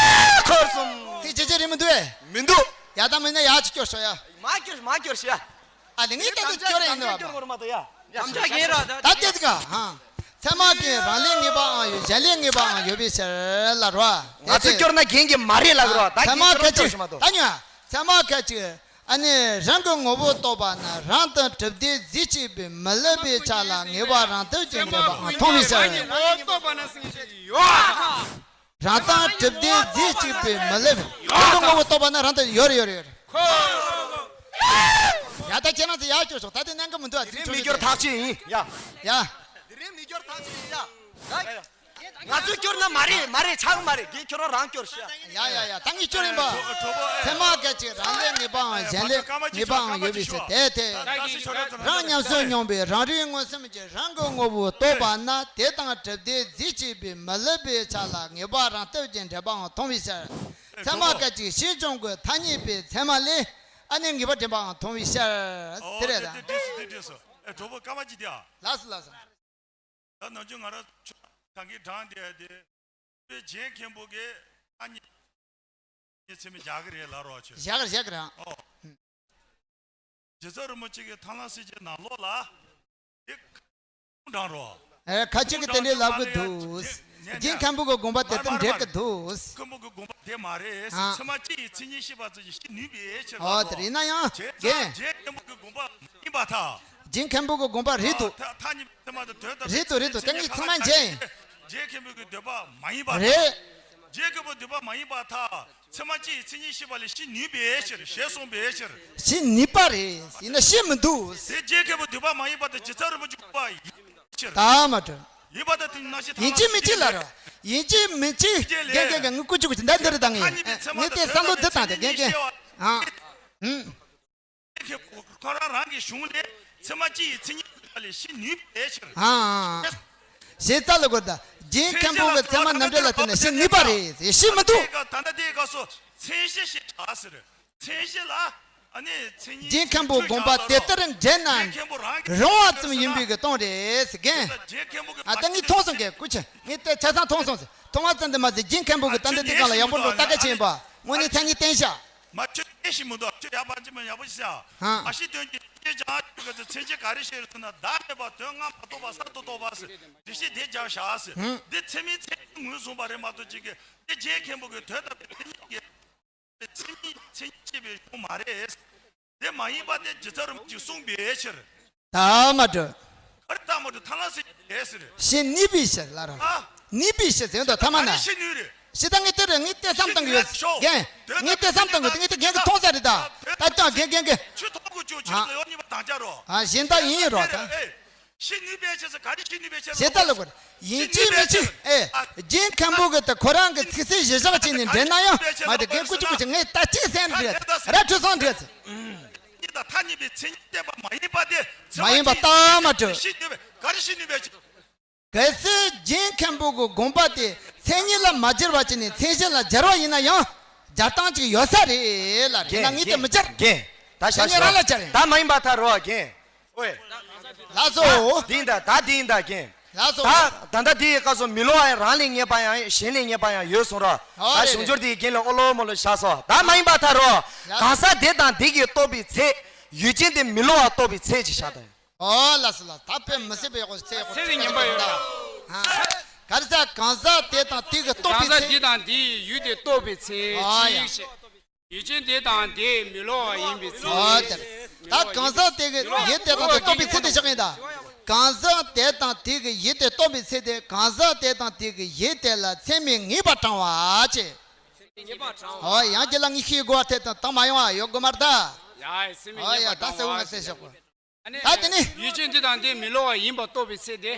ཁོར་སོང་། ཚིག་ཇེ་ཆེ་རེད་མི་འདུག་ཨེ། མི་འདུག་ཡ་ད་མིན་ན་ཡ་ཅིག་སྐྱོར་ཤོག་ཡ། མ་སྐྱོར་མ་སྐྱོར་ཤོག་ཡ། ཨ་ལེ་ངས་ད་དུ་སྐྱོར་ཡིན་ནོ། དམ་བཅའ་རྒན་ར་ད། ད་དེ་ག་ཧང་། ཚད་མ་གི་རང་ལས་ངེས་པའང་ཡོད། གཞན་ལས་ངེས་པའང་ཡོད་པའི་ཕྱིར་ལ་རོ། ང་ཚོས་སྐྱོར་ན་རྒན་གྱི་མ་རེད་ལ་རོ། ད་ཚད་མ་རྒན་སྐད་སྐྱོར་ཅིག་ཤོག་མ་གཏོགས། ད་ཉོན། ཚད་མ་སྐད་ཅིག་ཨ་ནི་རང་གི་ངོ་བོ་རྟོགས་པ་ན་རང་དང་གྲུབ་བདེ་རྫས་གཅིག་པའི་མི་སླུ་བའི་ཆ་ལ་ངེས་པ་རང་སྟོབས་ཀྱིས་འདྲེན་པའང་མཐོང་བའི་ཕྱིར། རང་དང་གྲུབ་བདེ་རྫས་གཅིག་པའི་མི་སླུ་བའི། རང་གི་ངོ་བོ་རྟོགས་པ་ན་རང་དང་ཡོད་རེད་ཡོད་རེད་ཡོད་རེད། ཡ་ད་ཁྱེད་རང་ཚོ་ཡར་སྐྱོར་ཤོག་ད་དེ་གནད་འགག་མི་འདུག་ཨ། དེ་རིང་མི་སྐྱོར་ཐག་ཆོད་ཡིན་ཡ། ཡ། དེ་རིང་མི་སྐྱོར་ཐག་ཆོད་ཡིན་ཡ། ང་ཚོས་སྐྱོར་ན་མ་རེད་མ་རེད་ཆག་མ་རེད། རྒན་ཁྱོད་རང་རང་སྐྱོར་ཤོག་ཡ་ཡ་ཡ་ད་ངས་སྐྱོར་ཡིན་པ། ཚད་མ་སྐད་ཅིག་རང་ལས་ངེས་པའང་གཞན་ལས་ངེས་པའང་ཡོད་པའི་ཕྱིར། དེ་དེ། རང་ཉམས་སུ་མྱོང་བའི་རང་རིག་མངོན་སུམ་གྱིས་རང་གི་ངོ་བོ་རྟོགས་པ་ན་དེ་དང་གྲུབ་བདེ་རྫས་གཅིག་པའི་མི་སླུ་བའི་ཆ་ལ་ངེས་པ་རང་སྟོབས་ཀྱིས་འདྲེན་པའང་མཐོང་བའི་ཕྱིར། ཚད་མ་སྐད་ཅིག་ཕྱིས་འབྱུང་གི་ཐ་སྙད་པའི་ཚད་མ་ལས་ཨ་ནི་ངེས་པ་འདྲེན་པའང་མཐོང་བའི་ཕྱིར། དེ་རེད་ད། དེ་འདྲས་སོ་དེ་འདྲས་སོ། ཨེ་གྲོགས་པོ་སྐར་མ་གཅིག་དེ་ཨ། ལགས་སོ་ལགས་སོ། ད་ནམ་རྒྱུན་ང་རང་ཆུ་གང་གི་གྲངས་དེ་དེ། དཔེ་རྗེ་མཁན་པོ་གི་ཐ་སྙད་ཚད་མ་རྒྱག་གི་རེད་ལབ་རོགས་བྱོས། རྒྱག་གི་རེད་རྒྱག་གི་རེད་ཨ། ཨོ། རྗེ་རྩ་རིན་པོ་ཆེ་གི་ཐར་ལམ་གསལ་བྱེད་ནང་ལོགས་ལ་དེ་གང་དྲང་རོ། ཨེ་ཁ་ཅིག་གི་དེ་འདྲའི་ལབ་གི་འདུག་རྗེ་མཁན་པོ་གི་དགོངས་པ་དེ་ལྟར་འགྲེལ་གི་འདུག་མཁན་པོ་གི་དགོངས་པ་དེ་མ་རེད། ཨ། ཚད་མ་སྤྱི་ཡི་མཚན་ཉིད་ཤེས་པ་ཙམ་གྱིས་ཤེས་ནུས་པའི་ཕྱིར་ཨོ་ལབ་དེ་རོ། རེད་ན་ཡང་རྗེ་རྩ་རྒན། རྗེ་མཁན་པོ་གི་དགོངས་པ་ཡིན་པར་ཐལ། རྗེ་མཁན་པོ་གི་དགོངས་པ་རེད་འདུག་ཨ། ཐ་སྙད་པའི་ཚད་མ་དང་དོན་དམ་རེད་འདུག་རེད་འདུག་ད་ངས་ཚང་མ་མཇལ་ཡིན། རྗེ་མཁན་པོ་གི་འདོད་པ་མ་ཡིན་པར་ཐལ། རེད། རྗེ་མཁན་པོ་འདོད་པ་མ་ཡིན་པར་ཐལ། ཚད་མ་སྤྱི་ཡི་མཚན་ཉིད་ཤེས་པ་ལས་ཤེས་ནུས་པའི་ཕྱིར། ཞེས་གསུངས་པའི་ཕྱིར། ཤེས་ནུས་པ་རེད། ཡིན་ན་ཤེས་མི་འདུག་དེ་རྗེ་མཁན་པོ་འདོད་པ་མ་ཡིན་པར་ཐལ། རྗེ་རྩ་རིན་པོ་ཆེ་དགོངས་པ་ཡིན་ཕྱིར། ད་མ་གྲུབ། ཡིན་པར་ཐལ། དེ་ནང་བཞིན་ཡིན་གཅིག་མིན་གཅིག་ལ་རོ། ཡིན་གཅིག་མིན་གཅིག་རྒན་རྒན་རྒན་ངའི་སྐུ་མཁྱེན་སྐུ་མཁྱེན་ད་འདི་རེད་ད་ངས་ངས་དེ་བསམ་བློ་འདི་བཏང་སྟེ་རྒན་རྒན། ཨ། ཨུམ། ཁོ་རང་རང་གི་གཞུང་ལས་ཚད་མ་སྤྱི་ཡི་མཚན་ཉིད་ལ་ལས་ཤེས་ནུས་པའི་ཕྱིར། ཨ་ཨ་ཨ། ཞེས་རྩ་ལ་གོ་ད། རྗེ་མཁན་པོ་གི་ཚད་མ་རྣམ་འགྲེལ་ལ་བརྟེན་ནས་ཤེས་ནུས་པ་རེད། ཤེས་མི་འདུག་ད་ལྟ་དེའི་སྐབས་སུ་མཚན་གཞི་ཞེས་གྲགས་ཟེར། མཚན་གཞི་ལ་ཨ་ནི་མཚན་ཉིད་རྗེ་མཁན་པོ་དགོངས་པ་དེ་ལྟར་འགྲེལ་ན་རུང་བ་ཙམ་ཡིན་པའི་གི་སྟོང་རེད་ཟེར་རྒན། ཨ་ད་ངས་མཐོང་སོང་གི་སྐུ་མཁྱེན་ངས་དེ་ཆ་ཚང་མཐོང་སོང་ཟེར་མཐོང་བ་ཙམ་དུ་མ་ཟད་རྗེ་མཁན་པོ་གི་ད་འདི་འདི་སྒང་ལ་ཡག་པོ་འགྲོ་ལྟ་ག་ཕྱིན་པ་དངོས་གནས་མཚན་ཉིད་བསྟན་ཤག་མ་ཁྱོད་ཨེ་ཤེས་མི་འདུག་ཁྱོད་ཡག་པ་ཅི་མ་ཡག་པོ་ཤེས་ཨ། ཨ་ཤེས་དོན་གྱི་ཤེས་ཀྱང་ཁྱོད་ཀྱི་མཚན་གཞི་ག་རེ་ཤེས་རེད་ཟེར་ན་བདག་མེད་པ་དོན་ལྔ་མ་རྟོགས་པ་གསར་དུ་རྟོགས་པ་ཟེར་འདི་ཤེས་དེ་སྦྱར་བཞག་ཟེར་འདི་ཚད་མའི་མཚན་ཉིད་ངོས་བཟུང་བ་རེད་མ་གཏོགས་ཅིག་གི་འདི་རྗེ་མཁན་པོ་གི་དོན་དམ་པའི་མཚན་ཉིད་ཀྱི་མཚན་ཉིད་མཚན་ཉིད་ཅེས་པའི་གཞུང་མ་རེད། དེ་མ་ཡིན་པ་དེ་རྗེ་རྩ་རིན་པོ་ཆེས་གསུངས་པའི་ཕྱིར། ད་མ་གྲུབ། ཨ་རེ་ད་མ་གྲུབ་ཐ་ན་སེ་ལས་ཟེར། ཤེས་ནུས་པའི་ཕྱིར་ལ་རོ། ཨ། ནུས་པའི་ཕྱིར་ཟེར་དོ་ཐ་མ་ན། ཤེས་ནུས་རེད། ཤེས་ད་ངས་དེ་རེད་ངས་དེ་བསམ་བཏང་གི་ཡོད། རྒན། ངས་དེ་བསམ་བཏང་གི་ཡོད་ངས་དེ་རྒན་གྱིས་མཐོང་ས་རེད་ད། ད་ལྟ་རྒན་རྒན་རྒན། ཆུ་ཐོག་གི་ཆུ་ཆུ་ལ་ཡོད་གཉིས་པ་དང་ཅག་རོ། ཨ་གཞན་དག་ཡིན་ཡིན་རོ་ད། ཤེས་ནུས་པའི་ཕྱིར་ཟེར་ག་རེ་ཤེས་ནུས་པའི་ཕྱིར་ཟེར་ད་ལ་གོ་རེད། ཡིན་གཅིག་མིན་གཅིག་ཨེ། རྗེ་མཁན་པོ་གི་ད་ཁོ་རང་གི་ཚིག་གསལ་བཞི་ཞག་གཅིག་ནས་འདྲེན་ན་ཡང་མ་དེ་རྒན་ཀུ་ཅི་ཀུ་ཅི་ངས་ད་གཅིག་ཟེར་ན་འདྲེས་ར་ཁྲུ་སང་འདྲེས། གཉིས་དང་ཐ་སྙད་པའི་མཚན་ཉིད་བསྟན་པ་མ་ཡིན་པ་དེ་ཚད་མ་ཡིན་པ་ཡིན་ལྟ་མ་གྲུབ། ཤེས་ནུས་པའི་ག་རེ་ཤེས་ནུས་པའི་ཕྱིར། གལ་སྲིད་རྗེ་མཁན་པོ་གི་དགོངས་པ་དེ་མཚན་ཉིད་ལ་མ་སྦྱར་བ་བྱས་ནས་མཚན་གཞི་ལ་སྦྱར་བ་ཡིན་ན་ཡང་སྦྱར་སྟངས་ཅིག་ཡོད་ས་རེད་ལ་རེད་ན་ངས་དེ་མི་སྦྱར། རྒན་རྒན་ད་ཤ་ཤ་རང་ལ་སྦྱར་ཡིན། ད་མ་ཡིན་པ་ཐལ་རོ་རྒན། ཨོའི། ལགས་སོ། ད་འདི་ཡིན་ད་ད་འདི་ཡིན་ད་རྒན། ལགས་སོ། ད་ད་ལྟ་འདི་ཡི་སྐབས་སུ་མི་སླུ་བ་ཡང་རང་ལས་ངེས་པ་ཡང་གཞན་ལས་ངེས་པ་ཡང་ཡོད་གསུངས་རོ། ཨོ་ད་རེད་གཞུང་རེད། སྦྱོར་འདི་ཡི་རྒན་ལ་ཨོ་ལོ་མོ་ལོ་བཞག་སོ། ད་མ་ཡིན་པ་ཐལ་རོ། ལགས། གང་ཟག་དེ་དང་དེ་གིས་རྟོགས་པའི་ཚེ། ཡུལ་ཅན་དེ་མི་སླུ་བ་རྟོགས་པའི་ཚེ་ཅིག་བཞག་ད། ཨོ་ལགས་སོ་ལགས། ད་དཔེ་མི་སྲིད་པའི་ཡག་པོ་ཚེ་ཡག་པོ་ཚེ་རིང་ངན་པ་ཡོད་རེད། ཨ། ག་རེ་ཟེར་གང་ཟག་དེ་དང་དེ་གིས་རྟོགས་པའི་གང་ཟག་ཚེ། དེ་དང་དེའི་ཡུལ་དེ་རྟོགས་པའི་ཚེ། ཨ་ཡ། ཅིག་ཡུལ་ཅན་དེ་དང་དེ་མི་སླུ་བ་ཡིན་པའི་ཚེ། ཨོ་དེ། ད་གང་ཟག་དེ་གི་ཡུལ་དེ་དང་དེ་རྟོགས་པའི་ཚེ་དེ་བཞག་ཡིན་ད། གང་ཟག་དེ་དང་དེ་གི་ཡུལ་དེ་རྟོགས་པའི་ཚེ་དེ་གང་ཟག་དེ་དང་དེ་གི་ཡུལ་དེ་ལ་ཚད་མས་ངེས་པ་དྲང་བ་ཅེས། ངེས་པ་དྲང་བ། ཨོ་ཡང་གཅིག་ལ་ངས་ཤེས་དགོས་པ་དེ་དང་དང་མ་ཡོང་བ་ཡོད་དགོས་མ་རེད་ད། ཡ་ཚད་མས་ཨོ་ངེས་ཡ་ད་གསལ་བོ་ང་གསལ་བཞག་གོ། ད་དེ་ནི། ཡུལ་ཅན་དེ་དང་དེ་མི་སླུ་བ་ཡིན་པ་རྟོགས་པའི་ཚེ་དེ།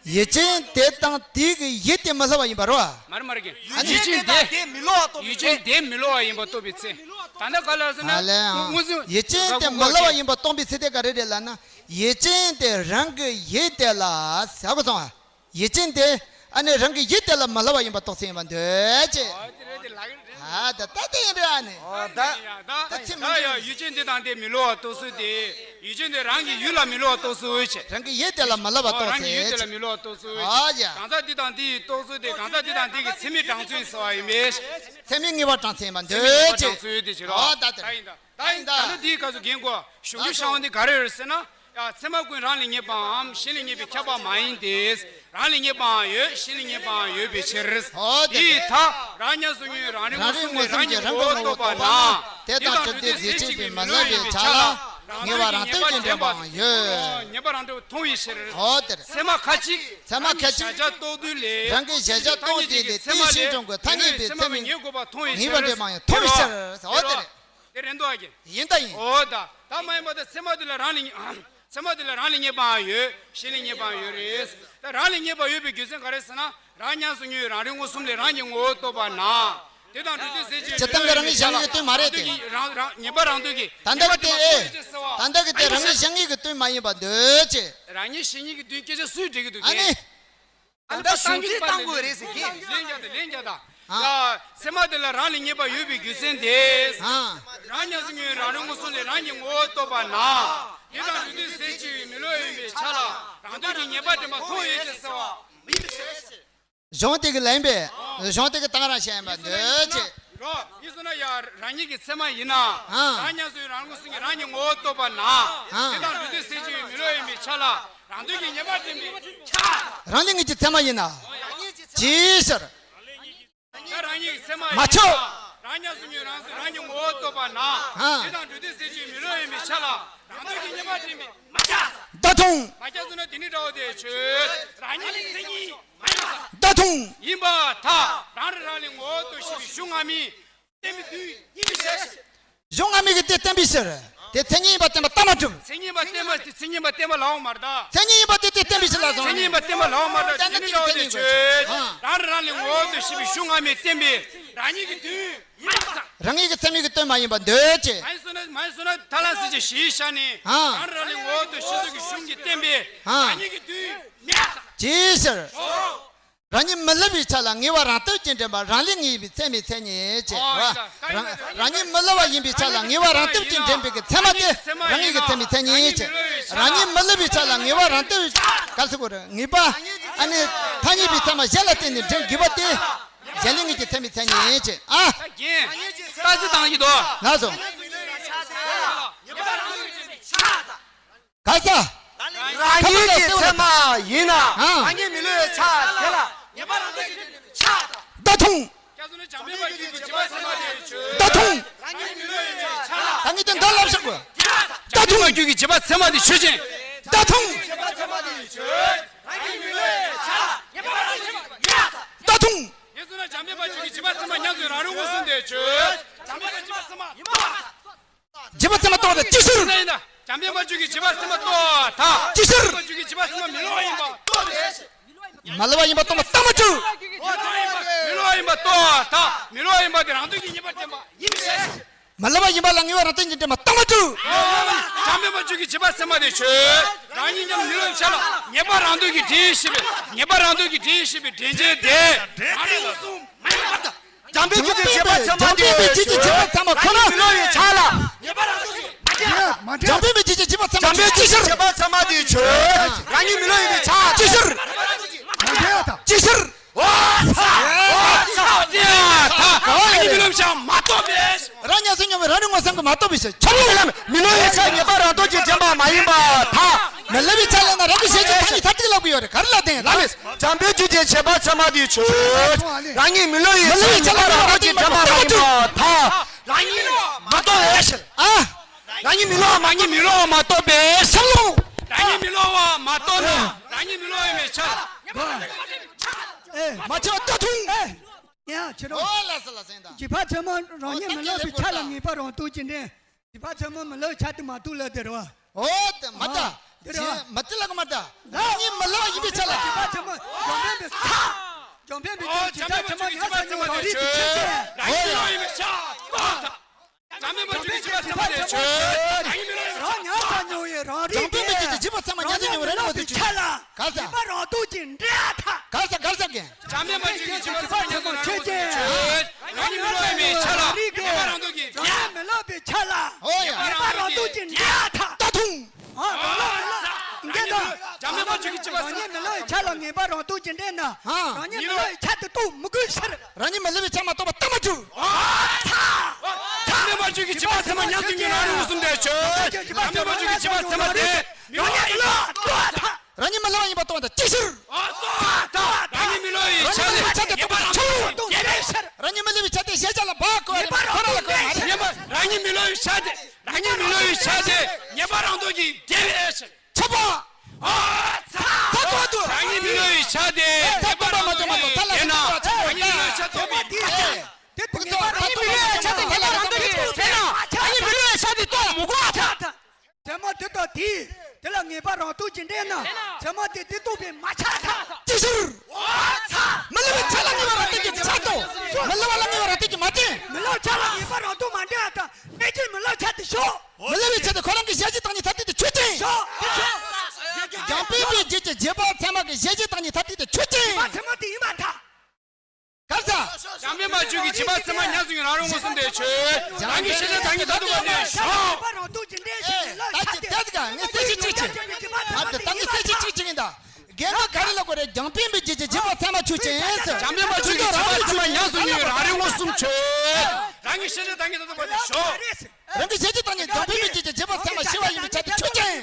ཡུལ་ཅན་དེ་དང་དེ་གི་ཡུལ་དེ་མི་སླུ་བ་ཡིན་པ་རོ། མ་རེད་མ་རེད་གི། ཨ་ནི། ཡུལ་ཅན་དེ་མི་སླུ་བ་རྟོགས་པའི་ཚེ། ཡུལ་ཅན་དེ་མི་སླུ་བ་ཡིན་པ་རྟོགས་པའི་ཚེ། ད་ནི་ག་ལ་ཟེར་ན། ཨ་ལས་ཨང་། མངོན་སུམ། ཡུལ་ཅན་དེ་མི་སླུ་བ་ཡིན་པ་རྟོགས་པའི་ཚེ་དེ་ག་རེ་རེད་ལབ་ན། ཡུལ་ཅན་དེ་རང་གི་ཡུལ་དེ་ལ་ཟེར་གོ་སོང་ཨ། ཡུལ་ཅན་དེ་ཨ་ནི་རང་གི་ཡུལ་དེ་ལ་མི་སླུ་བ་ཡིན་པ་རྟོགས་ཚེ་ཡིན་པ་འདོད་ཅེས། ཨོ་དེ་རེད་དེ་ལག་རེད། ཨ་ད་ད་དེ་ཡིན་རེད་ཨ་ནི། ཨོ་ད། ད་ད་ད་ཚེ་མི་ད་ཡ་འདུས། ཡུལ་ཅན་དེ་དང་དེ་མི་སླུ་བ་རྟོགས་ཚུལ་དེ། ཡུལ་ཅན་དེ་རང་གི་ཡུལ་ལ་མི་སླུ་བ་རྟོགས་ཚུལ་བྱས། རང་གི་ཡུལ་དེ་ལ་མི་སླུ་བ་ཨོ་རང་གི་ཡུལ་དེ་ལ་རྟོགས་ཚུལ། མི་སླུ་བ་རྟོགས་ཚུལ་བྱས། ཨོ་ཡ། གང་ཟག་དེ་དང་དེ་ཡི་རྟོགས་ཚུལ་དེ་གང་ཟག་དེ་དང་དེ་གི་ཚད་མའི་གྲངས་ཚུལ་ཟེར་བ་ཡིན་པས། ཚད་མའི་ངེས་པ་གྲངས་ཚུལ་ཡིན་པ་ཚད་མའི་ངེས་པ་འདོད་ཅེས། གྲངས་ཚུལ་དེ་བྱས་རོ། ཨོ་ད་དེ་རེད། ད་ཡིན་ད། ད་ཡིན་ད། ད་ནི་དེའི་སྐབས་སུ་རྒན་གོ། གཞུང་རྒྱུ་ཤར་བ་འདི་ག་རེ་ཡོད་ཟེར་ན། ཡ་ཚད་མ་ཀུན་རང་ལས་ངེས་པའམ་གཞན་ལས་ངེས་པའི་ཁྱབ་པ་མ་ཡིན་ཏེ། རང་ལས་ངེས་པའང་ཡོད་གཞན་ལས་ངེས་པའང་ཡོད་པའི་ཕྱིར། ཨོ་དེ་དེའི་མཐའ་རང་ཉམས་སུ་མྱོང་བའི་རང་རིག་མངོན་སུམ་ལས་རང་ཉིད་ངོ་བོ་རྟོགས་པ་ན། དེ་དང་སྒྲུབ་དུས་ཟད་བྱེད་པའི་མི་སླུ་བའི་ཆ་ལ་ངེས་པ་རང་སྟོབས་ཀྱིས་འདྲེན་པའང་ཡོད། ངེས་པ་རང་སྟོབས་མཐོང་བའི་ཕྱིར། ཨོ་དེ་རེད། ཚད་མ་ཁ་ཅིག་ཚད་མ་ཁ་ཅིག་གཞལ་བྱ་རྟོགས་དུས་ལས། རང་གི་གཞལ་བྱ་རྟོགས་དུས་ལས་དེ་བཞིན་བྱུང་དགོས་ཐ་སྙད་པའི་ཚད་མ་ངེས་དགོས་པ་མཐོང་བའི་ཕྱིར། ངེས་པ་འདྲེན་པའང་ཡང་མཐོང་བའི་ཕྱིར། ཨོ་དེ་རེད། དེ་རེད་འདུག་ཨ་ཀྱེ། ཡིན་ད་ཡིན། ཨོ་ད། ད་མ་ཡིན་པ་ད་ཚད་མ་དེ་ལ་རང་ལས་ངེས། ཚད་མ་དེ་ལ་རང་ལས་ངེས་པའང་ཡོད་གཞན་ལས་ངེས་པའང་ཡོད་རེད། ད་རང་ལས་ངེས་པ་ཡོད་པའི་རྒྱུ་མཚན་ག་རེ་ཟེར་ན། རང་ཉམས་སུ་མྱོང་བའི་རང་རིག་མངོན་སུམ་ལས་རང་ཉིད་ངོ་བོ་རྟོགས་པ་ན། དེ་དང་སྒྲུབ་དུས་ཟད་བྱེད་ཅེས་ཏན་ཏན་རང་ངེས་གཞན་ངེས་ཀྱི་དོན་མ་རེད་དེ། རང་རང་ངེས་པ་རང་སྟོབས་ཀྱིས། ད་ལྟ་གི་དེ་ཨེ། ད་ལྟ་གི་དེ་རང་ངེས་གཞན་ངེས་ཀྱི་དོན་མ་ཡིན་པ་འདོད་ཅེས། རང་ངེས་གཞན་ངེས་ཀྱི་དོན་སྐད་ཆ་སུས་འགྲིག་གི་འདུག་ཨ་ནི། གེ། ད་ལྟ་གཞུང་འཛིན་བཏང་དགོས་རེད་ཟེར་གི། ལན་རྒྱག་དང་ལན་རྒྱག་དང་། ཨ། ཡ། ཚད་མ་དེ་ལ་རང་ལས་ངེས་པ་ཡོད་པའི་རྒྱུ་མཚན་དེ། ཨ། རང་ཉམས་སུ་མྱོང་བའི་རང་རིག་མངོན་སུམ་ལས་རང་ཉིད་ངོ་བོ་རྟོགས་པ་ན། དེ་དང་སྒྲུབ་དུས་ཟད་བྱེད་པའི་མི་སླུ་ཡིན་པའི་ཆ་ལ་རང་སྟོབས་ཀྱིས་ངེས་པ་འདྲེན་པ་མཐོང་ཡོད་ཅེས་ཟེར་བ། གཞུང་དེ་གི་ལན་པས། གཞུང་དེ་གི་གཏང་རག་བཤད་ཡིན་པ་འདོད་ཅེས། རོ། ཡིན་སོང་ན་ཡ་རང་ཉིད་ཀྱི་ཚད་མ་ཡིན་ན། ཨ། རང་ཉམས་སུ་རང་མངོན་སུམ་གྱིས་རང་ཉིད་ངོ་བོ་རྟོགས་པ་ན། ཨ། དེ་དང་སྒྲུབ་དུས་ཟད་བྱེད་པའི་མི་སླུ་ཡིན་པའི་ཆ་ལ་རང་སྟོབས་ཀྱིས་ངེས་པ་འདྲེན་པའི་ཆ། རང་ལས་ངེས་ཀྱི་ཚད་མ་ཡིན་ན། ཅིའི་ཕྱིར། ད་རང་ཉིད་ཀྱི་ཚད་མ་ཡིན་ན། མ་ཁྱབ། རང་ཉམས་སུ་མྱོང་རང་སོ་རང་ཉིད་ངོ་བོ་རྟོགས་པ་ན། ཨ། དེ་དང་སྒྲུབ་དུས་ཟད་བྱེད་པའི་མི་སླུ་ཡིན་པའི་ཆ་ལ་རང་སྟོབས་ཀྱིས་ངེས་པ་འདྲེན་པའི་མ་ཁྱབ། ད་མཐོང་། མ་ཁྱབ་སོང་ན་དེ་ནི་འདྲ་བོ་དེ་ཆོས་རང་ཉིད་ཀྱི་མཚན་ཉིད། ད་མཐོང་། ཡིན་པར་ཐལ། རང་རིག་རང་ལས་ངོ་བོ་རྟོགས་ཤེས་པའི་གཞུང་སྔ་མས་བསྟན་པའི་དུས་ཡིན་ཞེས། གཞུང་སྔ་མའི་གི་དེ་བསྟན་པའི་ཕྱིར། དེ་མཚན་ཉིད་ཡིན་པ་བསྟན་པ་ལྟ་མ་གྲུབ། མཚན་ཉིད་ཡིན་པ་བསྟན་པ་དེ་མཚན་ཉིད་ཡིན་པ་བསྟན་པ་ལའང་མ་རེད་ད། མཚན་ཉིད་ཡིན་པ་དེ་དེ་བསྟན་པའི་ཕྱིར་ལ་སོང་། མཚན་ཉིད་ཡིན་པ་བསྟན་པ་ལའང་མ་རེད་ད། དེ་ནི་འདྲ་བོ་དེ་ཆོས་རང་རིག་རང་ལས་ངོ་བོ་རྟོགས་ཤེས་པའི་གཞུང་སྔ་མས་བསྟན་པའི་རང་ཉིད་ཀྱི་དུས་ཡིན་པར་ཐལ། རང་ཉིད་ཀྱི་ཚད་མའི་གི་དོན་མ་ཡིན་པ་འདོད་ཅེས། མ་ཡིན་སོང་ན་མ་ཡིན་སོང་ན་ཐ་ལ་སྲིད་ཀྱི་གཞིའི་ཤ་ནི། ཨ། རང་རིག་རང་ལས་ངོ་བོ་རྟོགས་ཤེས་སོགས་ཀྱི་གཞུང་གིས་བསྟན་པའི། ཨ། རང་ཉིད་ཀྱི་དུས་མེད་པར་ཐལ། ཅིའི་ཕྱིར། རང་ཉིད་མི་སླུ་བའི་ཆ་ལ་ངེས་པ་རང་སྟོབས་ཀྱིས་འདྲེན་པ་རང་ལས་ངེས་པའི་ཚད་མའི་མཚན་ཉིད་ཅེས། ཨོ་རང་རང་ཉིད་མི་སླུ་བ་ཡིན་པའི་ཆ་ལ་ངེས་པ་རང་སྟོབས་ཀྱིས་འདྲེན་པའི་གི་ཚད་མ་དེ་རང་ངེས་ཀྱི་ཚད་མའི་མཚན་ཉིད་ཅེས། རང་ཉིད་མི་སླུ་བའི་ཆ་ལ་ངེས་པ་རང་སྟོབས་ག་ཟེར་དགོས་རེད། ངེས་པ་ཨ་ནི་ཐ་སྙད་པའི་ཚད་མ་གཞན་ལ་བརྟེན་ནས་འདྲེན་དགོས་པ་དེ་གཞན་ལས་ངེས་ཀྱི་ཚད་མའི་མཚན་ཉིད་ཅེས། ཨ། ད་ཅི་བཏང་གི་འདུག་ལགས་སོ། ག་ས། རང་ཉིད་ཀྱི་ཚད་མ་ཡིན་ན། ཨ། རང་ཉིད་མི་སླུ་བའི་ཆ་དེ་ལ། ད་མཐོང་། ད་མཐོང་། ད་ངས་དེ་འདི་ལབ་ཤག་གོ། ད་མཐོང་། རྒྱུད་ཀྱི་བྱེད་པ་ཚད་མ་དེ་ཆོས་ཅན། ད་མཐོང་། ད་མཐོང་། ཡིན་སོང་ན་བྱམས་པའི་བར་གྱུར་གྱི་བྱེད་པ་ཚད་མ་ཉམས་སུ་རང་རིག་མངོན་སུམ་དེ་ཆོས། བྱམས་པའི་བར་གྱུར་བྱེད་པ་ཚད་མ་ཡིན་པ། བྱེད་པ་ཚད་མ་རྟོགས་པ་དང་ཅི་ཕྱིར། ཡིན་ན་ཡིན་ན། བྱམས་པའི་བར་གྱུར་གྱི་བྱེད་པ་ཚད་མ་རྟོགས་པར་ཐལ། ཅི་ཕྱིར། བར་གྱུར་གྱི་བྱེད་པ་ཚད་མ་མི་སླུ་བ་ཡིན་པ་རྟོགས་པའི་ཕྱིར། མི་སླུ་བ་ཡིན་པ་རྟོགས་པ་ལྟ་མ་གྲུབ། མི་སླུ་བ་ཡིན་པ་མི་སླུ་བ་ཡིན་པ་རྟོགས་པར་ཐལ། མི་སླུ་བ་ཡིན་པ་དེ་རང་སྟོབས་ཀྱིས་ངེས་པར་བསྟན་པ་ཡིན་པའི་ཕྱིར། མི་སླུ་བ་ཡིན་པ་ལ་ངེས་པ་རང་སྟོབས་ཀྱིས་འདྲེན་པ་ལྟ་མ་གྲུབ། བྱམས་པའི་བར་གྱུར་གྱི་བྱེད་པ་ཚད་མ་དེ་ཆོས། རང་ཉིད་ཀྱང་མི་སླུ་བའི་ཆ་ལ་ངེས་པ་རང་སྟོབས་ཀྱིས་འདྲེན་ཤེས་པའི་ངེས་པ་རང་སྟོབས་ཀྱིས་འདྲེན་ཤེས་པའི་འདྲེན་བྱེད་དེ་རང་རིག་མངོན་སུམ་མ་ཡིན་པར་ཐལ། བྱམས་པའི་རྒྱུད་ཀྱི་བྱེད་པ་ཚད་མ་དེ་བྱམས་པའི་རྒྱུད་ཀྱི་བྱེད་པ་ཚད་མ་ཁོ་ན། མི་སླུ་བའི་ཆ་ལ། ངེས་པ་རང་སྟོབས་ཀྱིས་མ་འདྲེས། བྱམས་པའི་རྒྱུད་ཀྱི་བྱེད་པ་ཚད་མ་དེ་ཅི་ཕྱིར། བྱམས་པའི་རྒྱུད་ཀྱི་བྱེད་པ་ཚད་མ་དེ་ཆོས། རང་ཉིད་མི་སླུ་ཡིན་པའི་ཆ། ཅི་ཕྱིར། མ་འདྲེས་ད། ཅི་ཕྱིར། ཨོ་ཚ། ཨོ་ཚ། ཨོ་ཡ་ད། རང་ཉིད་མི་སླུ་བའི་ཆ་མ་རྟོགས་པས། རང་ཉམས་སུ་མྱོང་བའི་རང་རིག་མངོན་སུམ་གྱིས་མ་རྟོགས་པའི་ཕྱིར། ཁྱབ་ལ་མི་སླུ་བའི་ཆ་ངེས་པ་རང་སྟོབས་ཀྱིས་འདྲེན་པ་མ་ཡིན་པར་ཐལ། མི་སླུ་བའི་ཆ་ལབ་ན་རང་གི་ཤེས་བྱའི་ཐ་སྙད་མཐར་ཐུག་ལབ་ཀྱི་ཡོད་རེད། ག་རེ་ལབ་དེ་ཡིན་ལབ་མེད། བྱམས་པའི་རྒྱུད་ཀྱི་བྱེད་པ་ཚད་མ་དེ་ཆོས། རང་ཉིད་མི་སླུ་ཡིན་ཚུལ་ངེས་པ་རང་སྟོབས་ཀྱིས་འདྲེན་པ་མ་ཡིན་པར་ཐལ། རང་ཉིད་མ་རྟོགས་པའི་ཕྱིར། ཨ། རང་ཉིད་མི་སླུ་བ་མ་ཉིད་མི་སླུ་བ་མ་རྟོགས་པའི་ཕྱིར་རོ། རང་ཉིད་མི་སླུ་བ་མ་རྟོགས་ན་རང་ཉིད་མི་སླུ་བ་ཡིན་པའི་ཕྱིར། ཨེ། མ་ཁྱབ་ད་མཐོང་། ཨེ། ཡ་ཁྱེད་རང་། ཨོ་ལ་ས་ལ་སེང་ད། བྱེད་པ་ཚད་མ་རང་ཉིད་མི་སླུ་བའི་ཆ་ལ་ངེས་པ་རང་སྟོབས་ཀྱིས་འདྲེན། བྱེད་པ་ཚད་མ་མི་སླུ་བའི་ཆ་དེ་མ་རྟོགས་ལབ་དེ་རེད་བ། ཨོ་དེ་མ་ད། ཨ། དེ་རེད་བ། མ་དེ་ལ་ག་མ་ད། རང་ཉིད་མི་སླུ་བ་ཡིན་པའི་ཆ་ལ། བྱེད་པ་ཚད་མ་འཇོག་པའི་མི་ཚ། འཇོག་པའི་མི་ཨོ་ཚོས་བྱེད་པ་ཚད་མ་ཉམས་སུ་མྱོང་རང་རིག་གི་ཆོས་ཅན། རང་ཉིད་མི་སླུ་བ་ཡིན་པའི་ཆ་རྟོགས་ཐལ། བྱམས་པའི་བར་གྱུར་གྱི་བྱེད་པ་ཚད་མ་དེ་ཆོས། རང་ཉིད་མི་སླུ་བ་ཡིན་པའི་ཆ། རང་ཉམས་སུ་མྱོང་བའི་རང་རིག་པས། བྱམས་པའི་བར་གྱུར་གྱི་བྱེད་པ་ཚད་མ་ཉམས་སུ་མྱོང་བའི་རང་རིག་པ་དེ་ཆོས། ག་ས། ངེས་པ་རང་སྟོབས་ཀྱིས་འདྲེན་ཐལ། ག་ས་ག་ས་གན། བྱམས་པའི་བར་གྱུར་གྱི་བྱེད་པ་ཚད་མ་ཉམས་སུ་མྱོང་བའི་རང་རིག་པ་དེ་ཆོས། རང་ རང་ཉིད་མི་སློབ་ཡིན་པའི་ཆ་ལ་ངེས་པ་རང་སྟོབས་ཀྱིས་འདྲེན། རང་ཉིད་མི་སློབ་པའི་ཆ་ལ་ཨོ་ཡ། ངེས་པ་རང་སྟོབས་ཀྱིས་འདྲེན་ཡ་ཐག་ད་ཐུང་། ཨ་རང་ཉིད་མི་སློབ་འདི་ལ་འཇམ་དཔལ་དཔལ་འབྱོར་གྱི་བྱེད་པ་ཚང་མ། རང་ཉིད་མི་སློབ་པའི་ཆ་ལ་ངེས་པ་རང་སྟོབས་ཀྱིས་འདྲེན་ན། ཨ། རང་ཉིད་མི་སློབ་པའི་ཆ་དེ་རྟོགས་མི་དགོས་ཕྱིར། རང་ཉིད་མི་སློབ་པའི་ཆ་མ་གཏོགས་པ་རྟོགས་མ་བཅུག་ཨ་ཚ། འཇམ་དཔལ་དཔལ་འབྱོར་གྱི་བྱེད་པ་ཚང་མ་ཉམས་སུ་མྱོང་ན་རིང་མོ་གསུམ་དེ་ཆོས། འཇམ་དཔལ་དཔལ་འབྱོར་གྱི་བྱེད་པ་ཚང་མ་དེ་མི་སློབ་ཡིན་ལ་རྟོགས་ཐལ། རང་ཉིད་མི་སློབ་པ་ཡིན་པ་རྟོགས་ཐལ་ཅི་ཕྱིར། ཨ་རྟོགས་ཐལ། རང་ཉིད་མི་སློབ་པའི་ཆ་དེ་ངེས་པ་རང་སྟོབས་ཀྱིས་འདྲེན་ཕྱིར། རང་ཉིད་མི་སློབ་པའི་ཆ་དེ་གཞལ་བྱ་ལ་འབབ་དགོས་པ་རེད། ཁོ་རང་ལ་དགོས་པ་མ་རེད། ངེས་པ་རང་ཉིད་མི་སློབ་པའི་ཆ་དེ་རང་ཉིད་མི་སློབ་པའི་ཆ་དེ་ངེས་པ་རང་སྟོབས་ཀྱིས་འདྲེན་ཕྱིར། ཆོག་པ། ཨ་ཚ། ད་ཐོག་ཏུ། རང་ཉིད་མི་སློབ་པའི་ཆ་དེ་ད་ངེས་པ་རང་སྟོབས་ཀྱིས་འདྲེན་ན། རང་ཉིད་མི་སློབ་པའི་ཆ་སྟོབས་ཀྱིས་འདྲེན་ན། རང་ཉིད་མི་སློབ་པའི་ཆ་དེ་ངེས་པ་རང་སྟོབས་ཀྱིས་འདྲེན་ན། རང་ཉིད་མི་སློབ་པའི་ཆ་དེ་རྟོགས་མི་དགོས་ཐལ། བྱ་མ་དེ་དང་དེས་དེ་ལ་ངེས་པ་རང་སྟོབས་ཀྱིས་འདྲེན་ན། བྱ་མ་དེ་དེ་རྟོགས་པས་མ་ཆགས་ཐལ། ཅི་ཕྱིར། ཨ་ཚ། མི་སློབ་པའི་ཆ་ལ་ངེས་པ་རང་སྟོབས་ཀྱིས་ཆགས་སོ། མི་སློབ་པ་ལ་ངེས་པ་རང་སྟོབས་ཀྱིས་མ་འདྲེན། མི་སློབ་ཆ་ལ་ངེས་པ་རང་སྟོབས་མ་འདྲེན་པ་དང་གནས་ཀྱི་མི་སློབ་ཆ་དེ་ཞོག་མི་སློབ་པའི་ཆ་དེ་ཁོ་རང་གི་གཞལ་བྱའི་བདག་ཉིད་མཐར་ཐུག་དེ་ཆོས་ཅན། ཞོག་དེ་ཆོས། འཇམ་དཔལ་དཔལ་འབྱོར་གྱི་བྱེད་པ་ཚད་མ་གི་གཞལ་བྱའི་བདག་ཉིད་མཐར་ཐུག་དེ་ཆོས་ཅན། བྱ་མ་དེ་ཡིན་པར་ཐལ། ག་རེ་ཟེར། འཇམ་དཔལ་དཔལ་འབྱོར་གྱི་བྱེད་པ་ཚད་མ་ཉམས་སུ་མྱོང་ན་རིང་མོ་གསུམ་དེ་ཆོས། རང་གི་གཞལ་བྱའི་བདག་ཉིད་མཐར་ཐུག་པ་དེ་ཞོག་ངེས་པ་རང་སྟོབས་ཀྱིས་འདྲེན་ཞིང་། ད་ཅི་ད་ཅི་ག་ངས་གསལ་བཤད་གཅིག་བྱེད། ད་ལྟ་ངས་གསལ་བཤད་གཅིག་བྱེད་ཀྱིན་ད། རྒན་པ་ག་རེ་ལབ་དགོས་རེད། འཇམ་དཔལ་དཔལ་འབྱོར་གྱི་བྱེད་པ་ཚད་མ་ཆོས་ཅན་ཟེར། འཇམ་དཔལ་དཔལ་འབྱོར་གྱི་བྱེད་པ་ཚད་མ་ཉམས་སུ་མྱོང་ན་རིང་མོ་གསུམ་ཆོས། རང་གི་གཞལ་བྱའི་བདག་ཉིད་མཐར་ཐུག་པ་དེ་ཞོག་རང་གི་གཞལ་བྱའི་བདག་ཉིད་འཇམ་དཔལ་དཔལ་འབྱོར་གྱི་བྱེད་པ་ཚད་མ་ཤེས་པ་ཡིན་པའི་ཆ་དེ་ཆོས་ཅན།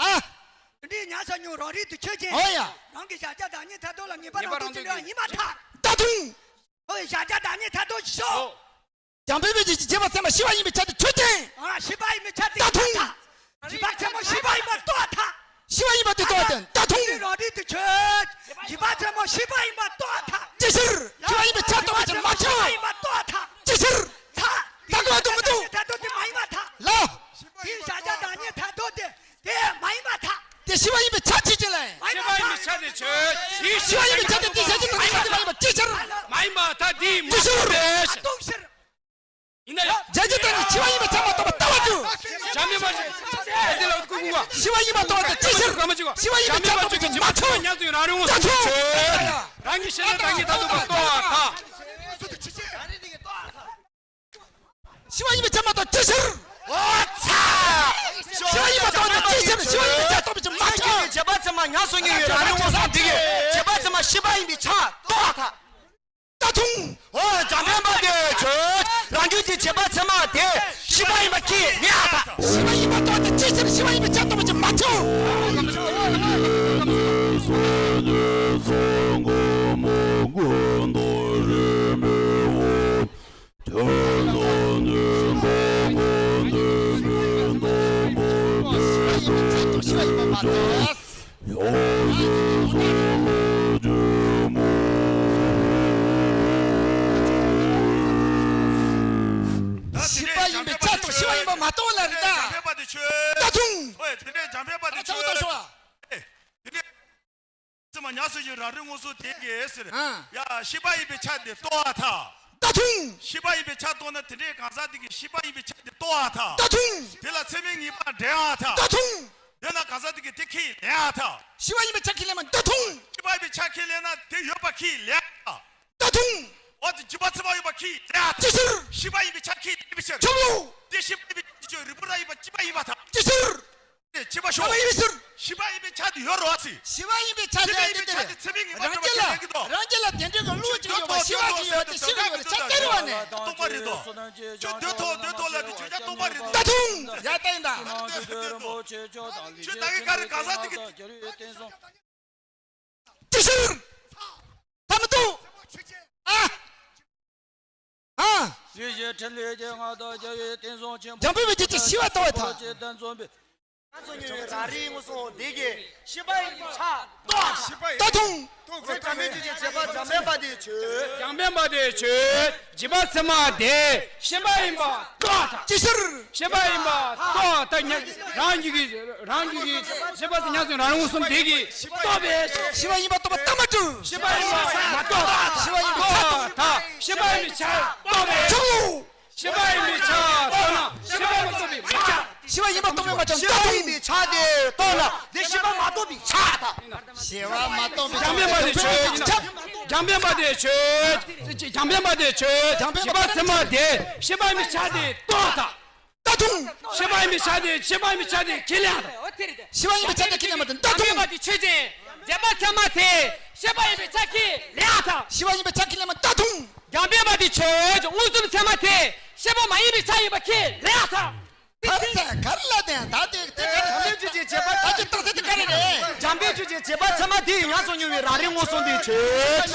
ཨ། འདི་ཉམས་སུ་མྱོང་རང་རིག་ཏུ་ཆོས་ཅན། ཨོ་ཡ། རང་གི་གཞལ་བྱའི་བདག་ཉིད་མཐར་ཐུག་ལ་ངེས་པ་རང་སྟོབས་ཀྱིས་འདྲེན་པ་ཡིན་པར་ཐལ། ད་ཐུང་། ཨོ་ཡ། གཞལ་བྱའི་བདག་ཉིད་མཐར་ཐུག་ཞོག་འཇམ་དཔལ་དཔལ་འབྱོར་གྱི་བྱེད་པ་ཚད་མ་ཤེས་པ་ཡིན་པའི་ཆ་དེ་ཆོས་ཅན། ཨ་ཤེས་པ་ཡིན་པའི་ཆ་དེ་ད་ཐུང་། བྱེད་པ་ཚད་མ་ཤེས་པ་ཡིན་པར་རྟོགས་ཐལ། ཤེས་པ་ཡིན་པ་དེ་རྟོགས་ཏེ་ད་ཐུང་། རང་རིག་ཏུ་ཆོས། བྱེད་པ་ཚད་མ་ཤེས་པ་ཡིན་པར་རྟོགས་ཐལ། ཅི་ཕྱིར། ཤེས་པ་ཡིན་པའི་ཆ་རྟོགས་པ་ཅན་མ་ཆགས། ཤེས་པ་ཡིན་པར་རྟོགས་ཐལ། ཅི་ཕྱིར། ཐལ། ད་གོ་དུ་མི་འདུག་མཐར་ཐུག་དེ་མ་ཡིན་པར་ཐལ། ལ། དེའི་གཞལ་བྱའི་བདག་ཉིད་མཐར་ཐུག་དེ། དེ་མ་ཡིན་པར་ཐལ། དེ་ཤེས་པ་ཡིན་པའི་ཆ་ཆོས་ཅན་ལ། ཤེས་པ་ཡིན་པའི་ཆ་དེ་ཆོས། དེའི་ཤེས་པ་ཡིན་པའི་ཆ་དེ་དེའི་གཞལ་བྱའི་བདག་ཉིད་མ་ཡིན་པ་ཅི་ཕྱིར། མ་ཡིན་པར་ཐལ། དེ་མ་ཅི་ཕྱིར། ཡིན་ན་ཡང་། གཞལ་བྱའི་བདག་ཉིད་ཤེས་པ་ཡིན་པའི་ཆ་མ་གཏོགས་པ་ལྟ་བ་དུ། འཇམ་དཔལ་དཔལ་འབྱོར་གྱི་བྱེད་པ་ཚད་མ་ཉམས་སུ་མྱོང་ན་རིང་མོ་གསུམ་དེ་ཆོས། རང་གི་གཞལ་བྱའི་བདག་ཉིད་མཐར་ཐུག་པ་དེ་མ་ཆགས། འཇམ་དཔལ་དཔལ་འབྱོར་གྱི་བྱེད་པ་ཚད་མ་ཉམས་སུ་མྱོང་ན་རིང་མོ་གསུམ་དེ་ཆོས། རང་གི་གཞལ་བྱའི་བདག་ཉིད་མཐར་ཐུག་པ་ལྟ་བ་དང་། ཤེས་པ་ཡིན་པའི་ཆ་མ་གཏོགས་ཅི་ཕྱིར། ཨོ་ཚ། ཤེས་པ་ཡིན་པ་རྟོགས་ན་ཅི་ཕྱིར། ཤེས་པ་ཡིན་པའི་ཆ་རྟོགས་པའི་ཕྱིར་མ་ཆགས། བྱེད་པ་ཚད་མ་ཉམས་སུ་མྱོང་ཡོད་རང་རིག་མངོན་སུམ་འདི་གིས་བྱེད་པ་ཚད་མ་ཤེས་པ་ཡིན་པའི་ཆ་རྟོགས་པར་ཐལ། ད་ཐུང་། ཨོ་འཇམ་དཔལ་དཔལ་འབྱོར་གྱི་བྱེད་པ་ཚད་མ་དེ་ཤེས་པ་ཡིན་པ་ཁས་ལེན་ཡ་ཐལ། ཤེས་པ་ཡིན་པ་རྟོགས་ན་ཅི་ཕྱིར། ཤེས་པ་ཡིན་པའི་ཆ་རྟོགས་པའི་ཕྱིར་མ་ཆགས། ཤེས་པ་ཡིན་པའི་ཆ་རྟོགས། ཤེས་པ་ཡིན་པ་མ་རྟོགས་ལ་རེད་ད། འཇམ་དཔལ་དཔལ་དེ་ཆོས། ད་ཐུང་། ཨོ་དེ་འདྲའི་འཇམ་དཔལ་དཔལ་དེ་ཆོས། ད་ཐུང་། ཨེ། དེ་འདྲའི། ཚད་མ་ཉམས་སུ་མྱོང་ན་རིང་མོ་གསུམ་དེ་གིས་ཟེར། ཨ། ཡ་ཤེས་པ་ཡིན་པའི་ཆ་དེ་རྟོགས་པར་ཐལ། ད་ཐུང་། ཤེས་པ་ཡིན་པའི་ཆ་རྟོགས་ན་དེ་འདྲའི་གང་ཟག་དེ་གིས་ཤེས་པ་ཡིན་པའི་ཆ་དེ་རྟོགས་པར་ཐལ། ད་ཐུང་། དེ་ལ་ཚད་མའི་ངེས་པ་འདྲེན་པར་ཐལ། ད་ཐུང་། དེས་ན་གང་ཟག་དེ་གིས་དེ་ཁས་ལེན་པར་ཐལ། ཤེས་པ་ཡིན་པའི་ཆ་ཁས་ལེན་པ་ད་ཐུང་། ཤེས་པ་ཡིན་པའི་ཆ་ཁས་ལེན་ན་དེ་ཡོད་པ་ཁས་ལེན་པར་ཐལ། ད་ཐུང་། འོ་དེ་བྱེད་པ་ཚད་མ་ཡོད་པ་ཁས་ལེན་པར་ཐལ། ཅི་ཕྱིར། ཤེས་པ་ཡིན་པའི་ཆ་ཁས་ལེན་པའི་ཕྱིར། ཁྱོད་ལོ། དེ་ཤེས་པ་ཡིན་པའི་ཆ་ཁས་རིགས་པ་ར་ཡིན་པ་གཅིག་པ་ཡིན་པར་ཐལ། ཅི་ཕྱིར། དེ་ཕྱིར་པ་ཤོག་ཤེས་པ་ཡིན་པའི་ཕྱིར། ཤེས་པ་ཡིན་པའི་ཆ་དེ་ཡོད་རེད་པ་ཟེར། ཤེས་པ་ཡིན་པའི་ཆ་དེ་ཡོད་དེ་དེ་རེད། རང་རྒྱལ་ལ་རང་རྒྱལ་ལ་དེ་འདྲའི་གི་བློ་གཅིག་ཡོད་པ་ཤེས་པ་གཅིག་ཡོད་པ་དེ་ཤེས་པ་ཡོད་པའི་ཆ་དེ་རེད་པ་ནི། རྟོགས་པ་རེད་དོ། ཁྱོད་འདོད་ཐོག་འདོད་ཐོག་ལ་དེ་ཁྱོད་ཀྱང་རྟོགས་པ་རེད་དོ། ད་ཐུང་། ཡ་ད་ཡིན་ད། ཁྱོད་ད་གི་ག་རེ་ག་ས་དེ་གི། ཅི་ཕྱིར། ད་མི་འདུག་ཨ། ཨ། ཡེ་ཤེས་ཕྲིན་ལས་ཀྱི་མངའ་བདག་རྒྱལ་བའི་བསྟན་སྲུང་ཆེན་པོ། འཇམ་དཔལ་དཔལ་འབྱོར་གྱི་ཤེས་པ་ལྟ་བ་དང་། ཉམས་སུ་མྱོང་བའི་རང་རིག་མངོན་སུམ་དེ་གིས་ཤེས་པ་ཡིན་པའི་ཆ་རྟོགས། ད་ཐུང་། འཇམ་དཔལ་དཔལ་འབྱོར་གྱི་བྱེད་པ་འཇམ་དཔལ་དཔལ་དེ་ཆོས། འཇམ་དཔལ་དཔལ་དེ་ཆོས། བྱེད་པ་ཚད་མ་དེ་ཤེས་པ་ཡིན་པ་རྟོགས་ཐལ། ཅི་ཕྱིར། ཤེས་པ་ཡིན་པ་རྟོགས་ཐལ། ཉམས་རང་རྒྱུད་ཀྱི་རང་རྒྱུད་ཀྱི་ཤེས་པ་ཚད་ཉམས་སུ་རང་རིག་མངོན་སུམ་དེ་གིས་རྟོགས་པས། ཤེས་པ་ཡིན་པ་རྟོགས་པ་ལྟ་མ་གྲུབ། ཤེས་པ་ཡིན་པ་མ་རྟོགས། ཤེས་པ་ཡིན་པའི་ཆ་རྟོགས། ཤེས་པ་ཡིན་པའི་ཆ་རྟོགས་པས། ཁྱོད་ལོ། ཤེས་པ་ཡིན་པའི་ཆ་རྟོགས་ན་ཤེས་པ་མ་རྟོགས་པའི་མ་ཆགས། ཤེས་པ་ཡིན་པ་རྟོགས་པས་མ་ཁྱབ། ཤེས་པ་ཡིན་པས་ཁྱབ་སྟེ་རྟོགས་ན་དེ་ཤེས་པ་མ་རྟོགས་པས་ཁྱབ་ད། ཤེས་པ་མ་རྟོགས་པས་ཁྱབ་སྟེ་རྟོགས་པས་མ་ཁྱབ། རྒྱང་འཕེན་པ་དེ་ཆོས་ཅན། རྒྱང་འཕེན་པ་དེ་ཆོས་ཅན། རྒྱང་འཕེན་པ་དེ་ཆོས་ཅན། རྒྱང་འཕེན་པ་དེ་ཆོས་ཅན། རྒྱང་འཕེན་པ་བྱེད་པ་ཚད་མ་དེ་ཤེས་པ་ཡིན་པས་ཁྱབ་སྟེ་རྟོགས་ད། ད་དུང་། ཤེས་པ་ཡིན་པས་ཁྱབ་སྟེ་ཤེས་པ་ཡིན་པས་ཁྱབ་སྟེ་ཁས་ལེན་ད། ཤེས་པ་ཡིན་པས་ཁྱབ་སྟེ་ཁས་ལེན་མ་ཐུབ་ད་དུང་། རྒྱང་འཕེན་པ་དེ་ཆོས་ཅན། བྱེད་པ་ཚད་མ་དེ་ཤེས་པ་ཡིན་པས་ཁྱབ་ཁས་ལེན་ད། ཤེས་པ་ཡིན་པས་ཁྱབ་ཁས་ལེན་མ་ད་དུང་། རྒྱང་འཕེན་པ་དེ་ཆོས་ཅན། མངོན་སུམ་ཚད་མ་དེ་ཤེས་པ་མ་ཡིན་པས་ཁྱབ་ཡིན་པ་ཁས་ལེན་ད། གར་ས་གར་ལ་དེ་ད་དེ་དེ་གར་རྒྱང་འཕེན་བརྗོད་བྱེད་བྱེད་པ་ད་ཅི་རྟགས་གསལ་དེ་ག་རེ་རེད། རྒྱང་འཕེན་བརྗོད་བྱེད་བྱེད་པ་ཚད་མ་དེ་ཡིན་ཡང་སོ་མྱོང་བའི་རང་རིག་མངོན་སུམ་དེ་ཆོས་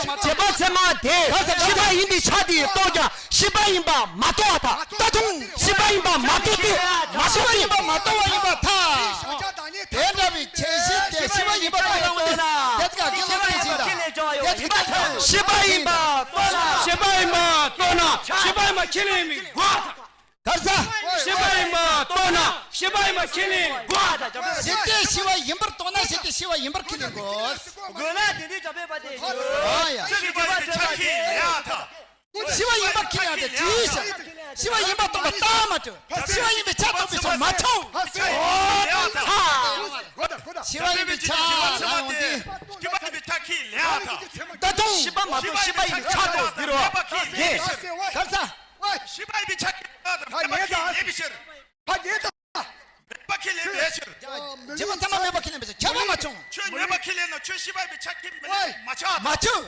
ཅན། བྱེད་པ་ཚད་མ་དེ་ཤེས་པ་ཡིན་པས་ཁྱབ་སྟེ་རྟོགས་ཀྱང་ཤེས་པ་ཡིན་པ་མ་རྟོགས་པར་ཐལ། ད་དུང་ཤེས་པ་ཡིན་པ་མ་རྟོགས་ཏེ་མ་ཤེས་པ་ཡིན་པ་མ་རྟོགས་པ་ཡིན་པར་ཐལ། དེ་འདྲ་བའི་ཁྱད་གཞི་དེ་ཤེས་པ་ཡིན་པ་རྟོགས་ལ་འོང་སྟེ་དེ་ཚིག་ག་ཁས་ལེན་ཅིག་ད་དེ་ཚིག་ཤེས་པ་ཡིན་པ་རྟོགས་ན་ཤེས་པ་ཡིན་པ་རྟོགས་ན་ཤེས་པ་ཡིན་པ་ཁས་ལེན་མི་དགོས་ད། གར་ས། ཤེས་པ་ཡིན་པ་རྟོགས་ན་ཤེས་པ་ཡིན་པ་ཁས་ལེན་དགོས། ཞེ་དེ་ཤེས་པ་ཡིན་པར་རྟོགས་ན་ཞེ་དེ་ཤེས་པ་ཡིན་པར་ཁས་ལེན་དགོས། དགོས་ན་དེ་འདྲའི་རྒྱང་འཕེན་པ་དེ། ཨ་ཡ། ཤེས་པ་ཡིན་པས་ཁྱབ་ཁས་ལེན་ཡང་ཐལ། ཤེས་པ་ཡིན་པར་ཁས་ལེན་ཡང་དེ་ཅིའི་ཕྱིར། ཤེས་པ་ཡིན་པར་རྟོགས་པ་ལྟར་མ་གྲུབ། ཤེས་པ་ཡིན་པས་ཁྱབ་རྟོགས་པས་སོ་མ་ཁྱབ། ཨོ་ཚ། ཤེས་པ་ཡིན་པས་ཁྱབ་ལ་འོང་སྟེ། ཤེས་པ་ཡིན་པས་ཁྱབ་ཁས་ལེན་ཡང་ཐལ། ད་དུང་། ཤེས་པ་མ་གཏོགས་ཤེས་པ་ཡིན་པས་ཁྱབ་རྟོགས་འདི་རུ་ཡིན། གར་ས། ཤེས་པ་ཡིན་པས་ཁྱབ་ཁས་ལེན་ཡང་ཐལ། མེད་པ་ཁས་ལེན་པའི་ཕྱིར། ཕ་ཉེ་དང་། མེད་པ་ཁས་ལེན་པའི་ཕྱིར། བྱེད་པ་ཚད་མ་མེད་པ་ཁས་ལེན་པའི་ཕྱིར། ཁྱབ་པ་མ་བྱུང་། ཁྱོད་མེད་པ་ཁས་ལེན་ན་ཁྱོད་ཤེས་པ་ཡིན་པས་ཁྱབ་ཁས་མི་ལེན་མ་ཁྱབ་ད། མ་ཁྱབ།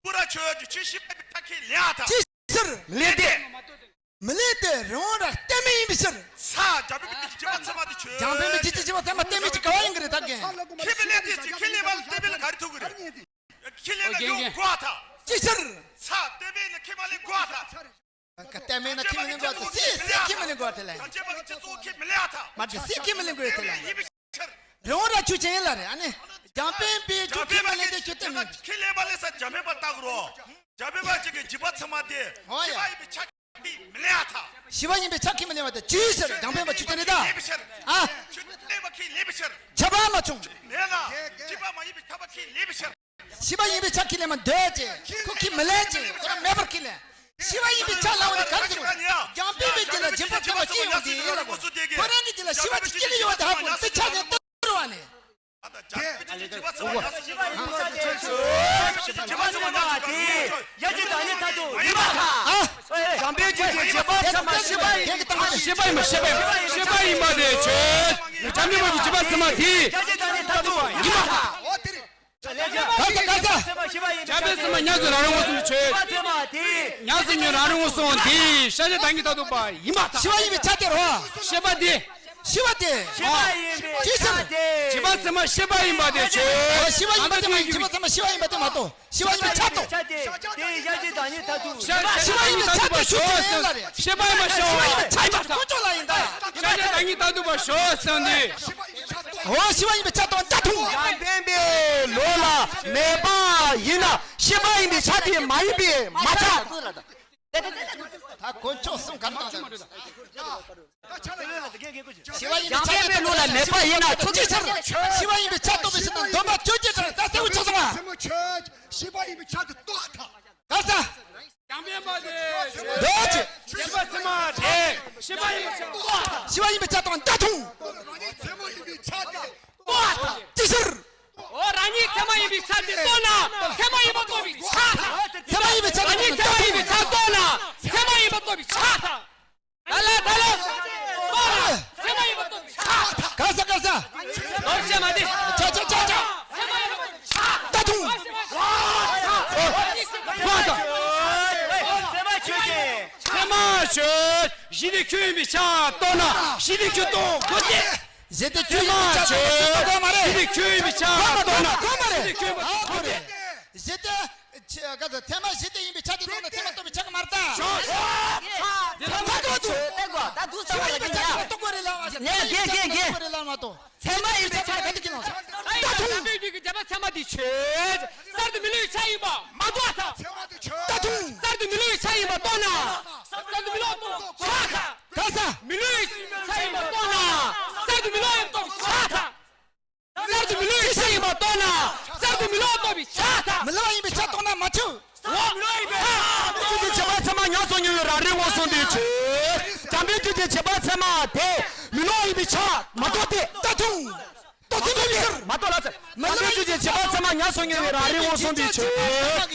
པུ་ར་ཁྱོད་ཀྱིས་ཁྱོད་ཤེས་པ་ཡིན་པས་ཁྱབ་ཁས་ལེན་ཡང་ཐལ། ཅིའི་ཕྱིར། མི་ལེན་ཏེ། མི་ལེན་ཏེ་རང་རང་ར་གཏན་མེད་ཡིན་པའི་ཕྱིར། ས་རྒྱ་བོད་མི་གི་བྱེད་པ་ཚད་མ་དེ་ཁྱོད། རྒྱང་འཕེན་པའི་ཕྱིར་གྱི་བྱེད་པ་ཚད་མ་གཏན་མེད་ཀྱི་ག་བ་ཡིན་གྱི་རེད་ད་རྒན། ཁས་མི་ལེན་ཏེ་ཅིག་ཁས་ལེན་པ་ལ་གཏན་མེད་ལ་ག་རེ་ཐུག་གི་རེད། ཁས་ལེན་ན་ཡོང་དགོས་ད། ཅིའི་ཕྱིར། ས་གཏན་མེད་ན་ཁས་མ་ལེན་དགོས་ད། ག་གཏན་མེད་ན་ཁས་མི་ལེན་དགོས་ད། སྲིད་སྲིད་ཁས་མི་ལེན་དགོས་ད་ལེ། གང་བྱས་པ་གི་སྤྱི་ཚོགས་ཁས་མི་ལེན་ཡང་ཐལ། མ་གཏོགས་སྲིད་ཁས་མི་ལེན་དགོས་ད་ལེ། ཡིན་པའི་ཕྱིར། རི་བོང་རྭ་ཁྱུག་ཅན་ལ་རེད་ཨ་ནི། རྒྱང་འཕེན་པས་ཁྱོད་ཁས་མི་ལེན་ཏེ་ཁྱོད་གཏན་མེད། ཁས་ལེན་པ་ལས་ས་རྒྱང་འཕེན་པ་ལྟ་དགོས་རོ། རྒྱང་འཕེན་པ་ཅིག་གི་བྱེད་པ་ཚད་མ་དེ། ཨོ་ཡ། ཤེས་པ་ཡིན་པས་ཁྱབ་ཁས་མི་ལེན་ཡང་ཐལ། ཤེས་པ་ཡིན་པས་ཁྱབ་ཁས་མི་ལེན་པ་དེ་ཅིའི་ཕྱིར། རྒྱང་འཕེན་པ་ཁྱོད་ཀྱི་རེད་ད། ལེན་པའི་ཕྱིར། ཨ། ཁྱོད་ཀྱིས་ལེན་པ་ཁས་ལེན་པའི་ཕྱིར། ཁྱབ་པ་མ་བྱུང་། མེད་ན། ཤེས་པ་མ་ཡིན་པས་ཁྱབ་པ་ཁས་ལེན་པའི་ཕྱིར། ཤེས་པ་ཡིན་པས་ཁྱབ་ཁས་ལེན་མ་འདོད་ཅེས་ཁོ་ཁས་མི་ལེན་ཅེས་ཁོ་རང་མེད་པར་ཁས་ལེན། ཤེས་པ་ཡིན་པས་ཁྱབ་ལ་འོང་དེ་ག་རེ་ཟེར། རྒྱང་འཕེན་པའི་རྒྱུད་ལ་བྱེད་པ་ཚད་མ་སྐྱེ་འོང་དེ་ཡིན་ལ་རེད། ཁོ་རང་གི་རྒྱུད་ལ་ཤེས་པ་ཅིག་སྐྱེ་གི་ཡོད་དེ་ཧ་གོ་འདི་ཆ་ནས་ལྟ་རུ་བ་ནས། ཡ་གཅིག་དང་གཉིས་མཐར་ཐུག་ཡིན་པར་ཐལ། ཨ། རྒྱང་འཕེན་རྒྱུད་ཀྱི་བྱེད་པ་ཚད་མ་ཤེས་པ་ཡིན། ཤེས་པ་ཡིན་པ་ཤེས་པ་ཡིན་པ་ཤེས་པ་ཡིན་པ་དེ་ཆོས་ཅན། རྒྱང་འཕེན་པ་གི་བྱེད་པ་ཚད་མ་དེ། ཡ་གཅིག་དང་གཉིས་མཐར་ཐུག་ཡིན་པར་ཐལ། ག་ས་ག་ས། རྒྱང་འཕེན་ཚད་མ་ཉམས་སུ་ཉོན་རང་རིག་མངོན་སུམ་ཆོས། ཉམས་སུ་ཉོན་རང་རིག་མངོན་སུམ་དེ་ཤེས་བྱ་བདག་ཉིད་མཐར་ཐུག་པ་ཡིན་པར་ཐལ། ཤེས་པ་ཡིན་པས་ཁྱབ་སྟེ་རོ། ཤེས་པ་དེ། ཤེས་པ་དེ། ཤེས་པ་ཡིན་པས་ཅིའི་ཕྱིར། ཁྱབ་སྟེ། བྱེད་པ་ཚད་མ་ཤེས་པ་ཡིན་པ་དེ་ཆོས། ཨ་ཤེས་པ་ཡིན་པ་དེ་མ་ཡིན་བྱེད་པ་ཚད་མ་ཤེས་པ་ཡིན་པ་དེ་མ་གཏོགས་ཤེས་པ་ཡིན་པས་ཁྱབ་སྟེ། ཁྱབ་སྟེ། དེ་ཡ་གཅིག་དང་གཉིས་མཐར་ཐུག་ཡིན་པ། ཤེས་པ་ཡིན་པས་ཁྱབ་སྟེ་ཤུགས་ཆེ་ཡིན་ལ་རེད། ཤེས་པ་ཡིན་པ་ཤོག་ཟེར་ནས། ཁྱབ་སྟེ་ཀུན་སྤྱོད་ལ་ཡིན་ད། ཤེས་བྱ་བདག་ཉིད་མཐར་ཐུག་པ་ཤོག་ཟེར་ནས། འོ་ཤེས་པ་ཡིན་པས་ཁྱབ་སྟེ་ད་ཐུང་། རྒྱང་འཕེན་པའི་ལུགས་ལ་མེད་པ་ཡིན་ན་ཤེས་པ་ཡིན་པས་ཁྱབ་སྟེ་མ་ཡིན་པས་མ་ཁྱབ། ད་དཀོན་མཆོག་གསུམ་ག་རེ་བཏང་ད། ཤེས་པ་ཡིན་པས་ཁྱབ་སྟེ་རྟོགས་པའི་ལུགས་ལ་མེད་པ་ཡིན་ན་ཚོགས་ཀྱི་ཕྱིར། ཤེས་པ་ཡིན་པས་ཁྱབ་རྟོགས་པའི་ཕྱིར་ན་འདོད་པ་ཆོས་ཅན་ལྟར་ད་གསལ་བོ་ཆགས་སོང་ང་། ཤེས་པ་ཡིན་པས་ཁྱབ་སྟེ་རྟོགས་ཐལ། ག་ས། རྒྱང་འཕེན་པ་དེ། འདོད་ཅེས། བྱེད་པ་ཚད་མ་དེ། ཤེས་པ་ཡིན་པས་ཁྱབ་སྟེ་ད་ཐུང་། ཅི་ཕྱིར། འོ་རང་ཉིད་ཚད་མ་ཡིན་པས་ཁྱབ་སྟེ་རྟོགས་ན་ཚད་མ་ཡིན་པ་རྟོགས་པས་ཁྱབ་ཐལ། ཚད་མ་ཡིན་པས་ཁྱབ་སྟེ་རྟོགས་ན་ཚད་མ་ཡིན་པ་རྟོགས་པས་ཁྱབ་ཐལ། ད་ལ་ད་ལ། རྟོགས་ན་ཚད་མ་ཡིན་པ་རྟོགས་པས་ཁྱབ་ཐལ། ག་ས་ག་ས། ལོག་བཤད་མ་དེ། ཆ་ཆ་ཆ་ཆ། ཚད་མ་ཡིན་པ་རྟོགས་པས་ཁྱབ་ཐལ། ད་ཐུང་། ཚད་མ་ཆོས་ཅན། ཚད་མ་ཆོས་ཅན། གཞི་དེ་ཁྱོད་ཡིན་པས་ཁྱབ་རྟོགས་ན་གཞི་དེ་ཁྱོད་རྟོགས་དགོས་ཏེ། གཞི་དེ་ཁྱོད་ཡིན་པས་ཁྱབ་རྟོགས་དགོས་མ་རེད། གཞི་དེ་ཁྱོད་ཡིན་པས་ཁྱབ་རྟོགས་ན་དགོས་མ་རེད། གཞི་དེ་ཁྱོད་ཡིན་པས་ཁྱབ་རྟོགས་དགོས་ཏེ། གཞི་དེ། ཚད་མ་གཞི་དེ་ཡིན་པས་ཁྱབ་སྟེ་རྟོགས་ན་ཚད་མ་རྟོགས་པས་ཁྱབ་ཀྱི་མ་རེད་ད། ཞོག་ཞོག་ད་གོ་ཐུབ། ད་གོ་ད་དུ་ས་ཤེས་པ་ཡིན་པས་ཁྱབ་སྟེ་རྟོགས་དགོས་རེད་ལ་མ་ཟེར། ངས་རྒན་རྒན་རྒན། རྟོགས་དགོས་རེད་ལ་མ་གཏོགས། ཚད་མ་ཡིན་པས་ཁྱབ་ན་ག་དུས་ཀྱི་ལོང་ས། ད་ཐུང་། རྒྱང་འཕེན་རྒྱུད་ཀྱི་བྱེད་པ་ཚད་མ་དེ་ཆོས་ཅན། གསར་དུ་མི་བསླུ་བའི་ཆ་ཡིན་པ་མ་རྟོགས་ཐལ། ད་ཐུང་། གསར་དུ་མི་བསླུ་བའི་ཆ་ཡིན་པ་རྟོགས་ན། གསར་དུ་མི་བསླུ་བ་རྟོགས་ཁྱབ་ཐལ། ག་ས། མི་བསླུ་བའི་ཆ་ཡིན་པ་རྟོགས་ན། གསར་དུ་མི་བསླུ་བ་རྟོགས་ཁྱབ་ཐལ། གསར་དུ་མི་བསླུ་བའི་ཆ་ཡིན་པ་རྟོགས་ན། གསར་དུ་མི་བསླུ་བ་རྟོགས་པས་ཁྱབ་ཐལ། མི་བསླུ་བ་ཡིན་པས་ཁྱབ་རྟོགས་ན་མ་ཁྱབ། འོ། མི་བསླུ་བ་ཡིན་པས་ཁྱབ། རྒྱུད་ཀྱི་བྱེད་པ་ཚད་མ་ཉམས་སུ་མྱོང་བའི་རང་རིག་མངོན་སུམ་དེ་ཆོས་ཅན། རྒྱང་འཕེན་རྒྱུད་ཀྱི་བྱེད་པ་ཚད་མ་དེ་མི་བསླུ་ ཡིན་པའི་ཆ་མ་གཏོགས་ཏེ། ད་ཐུང་། ཏོག་ཙམ་མི་ཤར། མ་གཏོགས་ལ་ཚེ། མི་འཇམ་དཔལ་རྒྱུད་ཀྱི་བྱེད་པ་ཚད་མ་ཉམས་སུ་མྱོང་བའི་རང་རིག་མངོན་སུམ་དེ་ཆོས།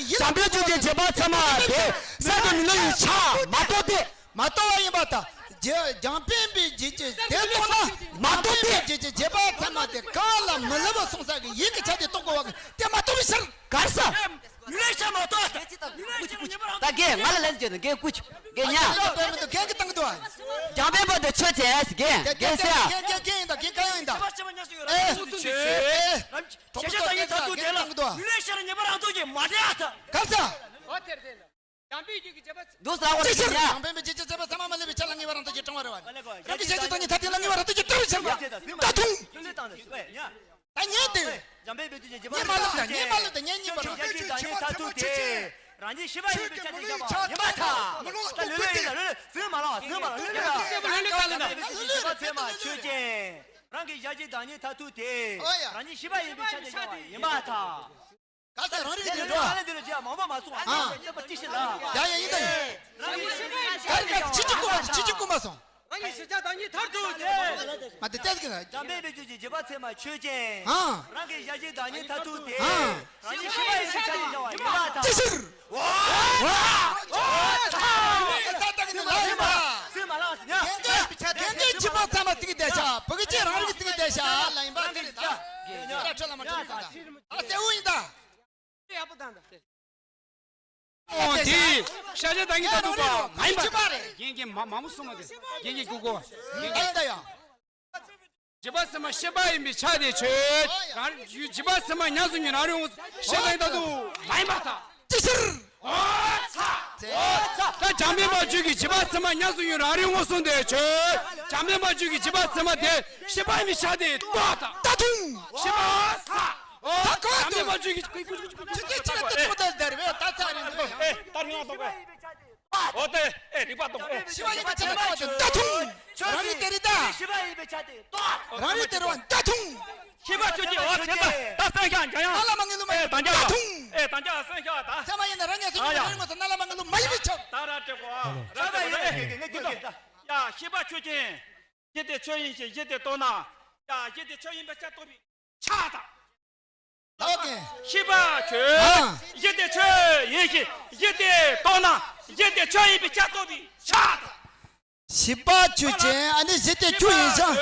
འཇམ་དཔལ་རྒྱུད་ཀྱི་བྱེད་པ་ཚད་མ་དེ་གསར་དུ་མི་སྣང་བའི་ཆ་མ་གཏོགས་ཏེ། མ་གཏོགས་པ་ཡིན་པ་དང་། རྒྱུ་འཇམ་དཔལ་དཔེའི་རྒྱུད་ཀྱི་དེ་རྟོགས་ན། མ་གཏོགས་ཏེ། རྒྱུད་ཀྱི་བྱེད་པ་ཚད་མ་དེ་གང་ལ་མི་སླུ་བ་སོང་ས་གི་ཡིད་ཀྱི་ཆ་དེ་རྟོགས་དགོས་པ་གི་དེ་མ་གཏོགས་པའི་ཕྱིར། གར་ས། མི་ལས་ཤ་མ་གཏོགས། ད་རྒན་ང་ལ་ལན་བརྗོད་དང་རྒན་ཀུ་ཆུ་རྒན་ཉ། རྒན་གི་བཏང་གི་འདུག་འཇམ་དཔལ་པོ་དེ་ཆོས་ཅན་རྒན་རྒན་ཟེར་ཡ། རྒན་རྒན་རྒན་ཡིན་ད་རྒན་ག་ཡང་ཡིན་ད། ཨེ། ཨེ། གྲོགས་པོ་ཚོ་རྒན་ཟེར་རྒན་བཏང་གི་འདུག་ཨ། མི་ལས་ཤ་ར་ཉེ་བར་ཨང་ཐུག་དེ་ལ་མི་ལས་ཤ་ར་ཉེ་བར་ཨང་ཐུག་གི་མ་འདྲེ་ཨ་ད། ག་ས། འོ་དེར་དེ་ལ། འཇམ་དཔལ་རྒྱུད་ཀྱི་བྱེད་པ། འདུག་ས་འོ་ཅི་དེ་ཕྱིར་ཡ། འཇམ་དཔལ་མི་ཇི་ཅི་བྱེད་པ་ཚད་མ་མ་ལུས་པའི་ཆ་ལ་ངེས་པ་རང་དུ་ཀྱི་དྲང་བ་རེད་བ། རང་གི་ཞལ་གྱི་བདག་ཉིད་ཐ་དད་ལ་ངེས་པ་རང་དུ་ཀྱི་དྲང་བའི་ཕྱིར་ད་ཐུང་། ད་ཉན་དེ། ད་ཉན་དེ། འཇམ་དཔལ་རྒྱུད་ཀྱི་བྱེད་པ། ཉན་མ་ལུས་ད་ཉན་མ་ལུས་ད་ཉན་གཉིས་པ་རང་། ཆོས་ཀྱི་བྱེད་པ་ཚད་མ་ཆོས་ཅན། རང་ཉིད་ཤེས་པ་ཡིན་པའི་ཆ་དེ་བཞག་པ་ཡིན་པར་ཐལ། ད་ལོས་ལོས་ཡིན་ད་ལོས་ལོས་ཟིན་མ་ལོ་ཟིན་མ་ལོ་ལོས་ལོས་ད། ལོས་ལོས་ད་ལོས་ད། རང་གི་བྱེད་པ་ཚད་མ་ཆོས་ཅན། རང་གི་ཞལ་གྱི་བདག་ཉིད་ཐ་ཐུག་དེ། ཨོ་ཡ། རང་ཉིད་ཤེས་པ་ཡིན་པའི་ཆ་དེ་བཞག་པ་ཡིན་པར་ཐལ། ག་ས་རང་རིག་དེ་འགྲོ། ཨ་ལེ་འདི་ལ་རྗེས་མང་པོ་མ་གསུང་ཨ། ཨ། ཡ་ཡ་ཡིན་ད་ཡིན། ག་རེ་ག་ཕྱི་ཅི་ཀུ་མ་སོང་ཕྱི་ཅི་ཀུ་མ་སོང་། རང་གི་ཞལ་གྱི་བདག་ཉིད་མཐར་ཐུག་སྟེ། མ་དེ་ལྟས་ཀྱི་ན། འཇམ་དཔལ་རྒྱུད་ཀྱི་བྱེད་པ་ཚད་མ་ཆོས་ཅན། ཨ། རང་གི་ཞལ་གྱི་བདག་ཉིད་མཐར་ཐུག་སྟེ། ཨ། རང་ཉིད་ཤེས་པ་ཡིན་པའི་ཆ་ཡིན་ཀྱང་བ་ཡིན་པར་ཐལ། ཅི་ཕྱིར། ཨོ། ཨོ། ཨོ། ཨོ། ཚ་ད་གི་ནི་ལ་ཡིན་པ། ཚུལ་མ་ལགས་ཟེར་ཉ། རྒན་རྒན་རྒན་ཕྱི་པོ་ཚང་མ་ཚིག་བསྡད་ཤག་བུ་གུ་ཅི་རང་རིག་ཚིག་བསྡད་ཤག་ལ་ཡིན་པ་དེ་རེད་ད། ཨ་ཁྲ་ལ་མ་ཁྲ་ལ་ད། ཨ་གསལ་བོ་ཡིན་ད། ཡག་པོ་དང་ད། ཨོ་དེ། ཤ་ཤ་ད་ངི་ད་འདུག་པ་མ་ཡིན་པ། རྒན་རྒན་མ་མ་མོ་གསུངས་མ་དེ། རྒན་རྒན་སྐུ་གོ། རྒན་རྒན། ད་ཡ། བྱེད་པ་ཚད་མ་ཤེས་པ་ཡིན་པའི་ཆ་དེ་ཆོས། རང་བྱེད་པ་ཚད་མ་ཉམས་སུ་མྱོང་རང་རིག་ངོ་། ཤེས་པ་ཡིན་ད་འདུག་མ་ཡིན་པ་ད། ཅི་ཕྱིར། ཨོ་ཚ། ཨོ་ཚ། ད་འཇམ་དཔལ་དཔའ་བརྗོད་ཀྱི་བྱེད་པ་ཚད་མ་ཉམས་སུ་མྱོང་རང་རིག་ངོ་སོང་དེ་ཆོས། འཇམ་དཔལ་དཔའ་བརྗོད་ཀྱི་བྱེད་པ་ཚད་མ་དེ་ཤེས་པ་ཡིན་པའི་ཆ་དེ་རྟོགས་དང་། ད་ཐུང་། ཤེས་པ་ཚ། ཨོ། ད་གོ་འདུག་འཇམ་དཔལ་དཔའ་བརྗོད་ཀྱི་ཀུ་ཀུ་ཀུ་ཀུ། ཆུ་ཚོད་ཆུ་ཚོད་ཏུ་ཏོག་ཏོག་དར་བས་ད་ཚ་རིང་འདུག་ཨེ་ད་རིང་ཨ་ཏོག་ཨེ། ཨོ་ཏེ་ཨེ་རིག་པ་ཏོག་ཨེ། ཤེས་པ་ཡིན་པའི་ཆ་དེ་ད་ཐུང་། རང་རིག་དེ་རིག་ད། ཤེས་པ་ཡིན་པའི་ཆ་དེ་ཏོག་རང་རིག་དེ་རིག་ད་ཐུང་། ཤེས་པ་ཆོས་ཅན། ཨོ་ཚེ་ད་ད་སང་ཤ་འཇམ་ཡང་ན་ལ་མ་ངེས་ལུགས་མ་ཡིན་པ་ད་ཐུང་། ཨེ་ད་འཇམ་སང་ཤ་ད། ཚད་མ་ཡིན་ན་རང་ཉིད་སུ་ཉིད་རང་ངོ་སོ་ན་ལ་མ་ངེས་ལུགས་མ་ཡིན་པའི་ཆ། ད་ར་ཏྲེ་གོ་ཨ། ར་ཏྲེ་གོ་ཨེ་ངེས་ངེས་ངེས་ངེས་ད། ཡ་ཤེས་པ་ཆོས་ཅན། གཞི་དེ་ཆོས་ཡིན་ཞིང་གཞི་དེ་རྟོགས་ན། ཡ་གཞི་དེ་ཆོས་ཡིན་པའི་ཆ་རྟོགས་པའི་ཆ་ད། ཨོ་ཀེ། ཤེས་པ་ཆོས། ཨ། གཞི་དེ་ཆོས་ཡིན་ཞིང་གཞི་དེ་རྟོགས་ན་གཞི་དེ་ཆོས་ཡིན་པའི་ཆ་རྟོགས་པའི་ཆ་དང་། ཤེས་པ་ཆོས་ཅན། ཨ་ནི་གཞི་དེ་ཆོས་ཡིན་ཞིང་།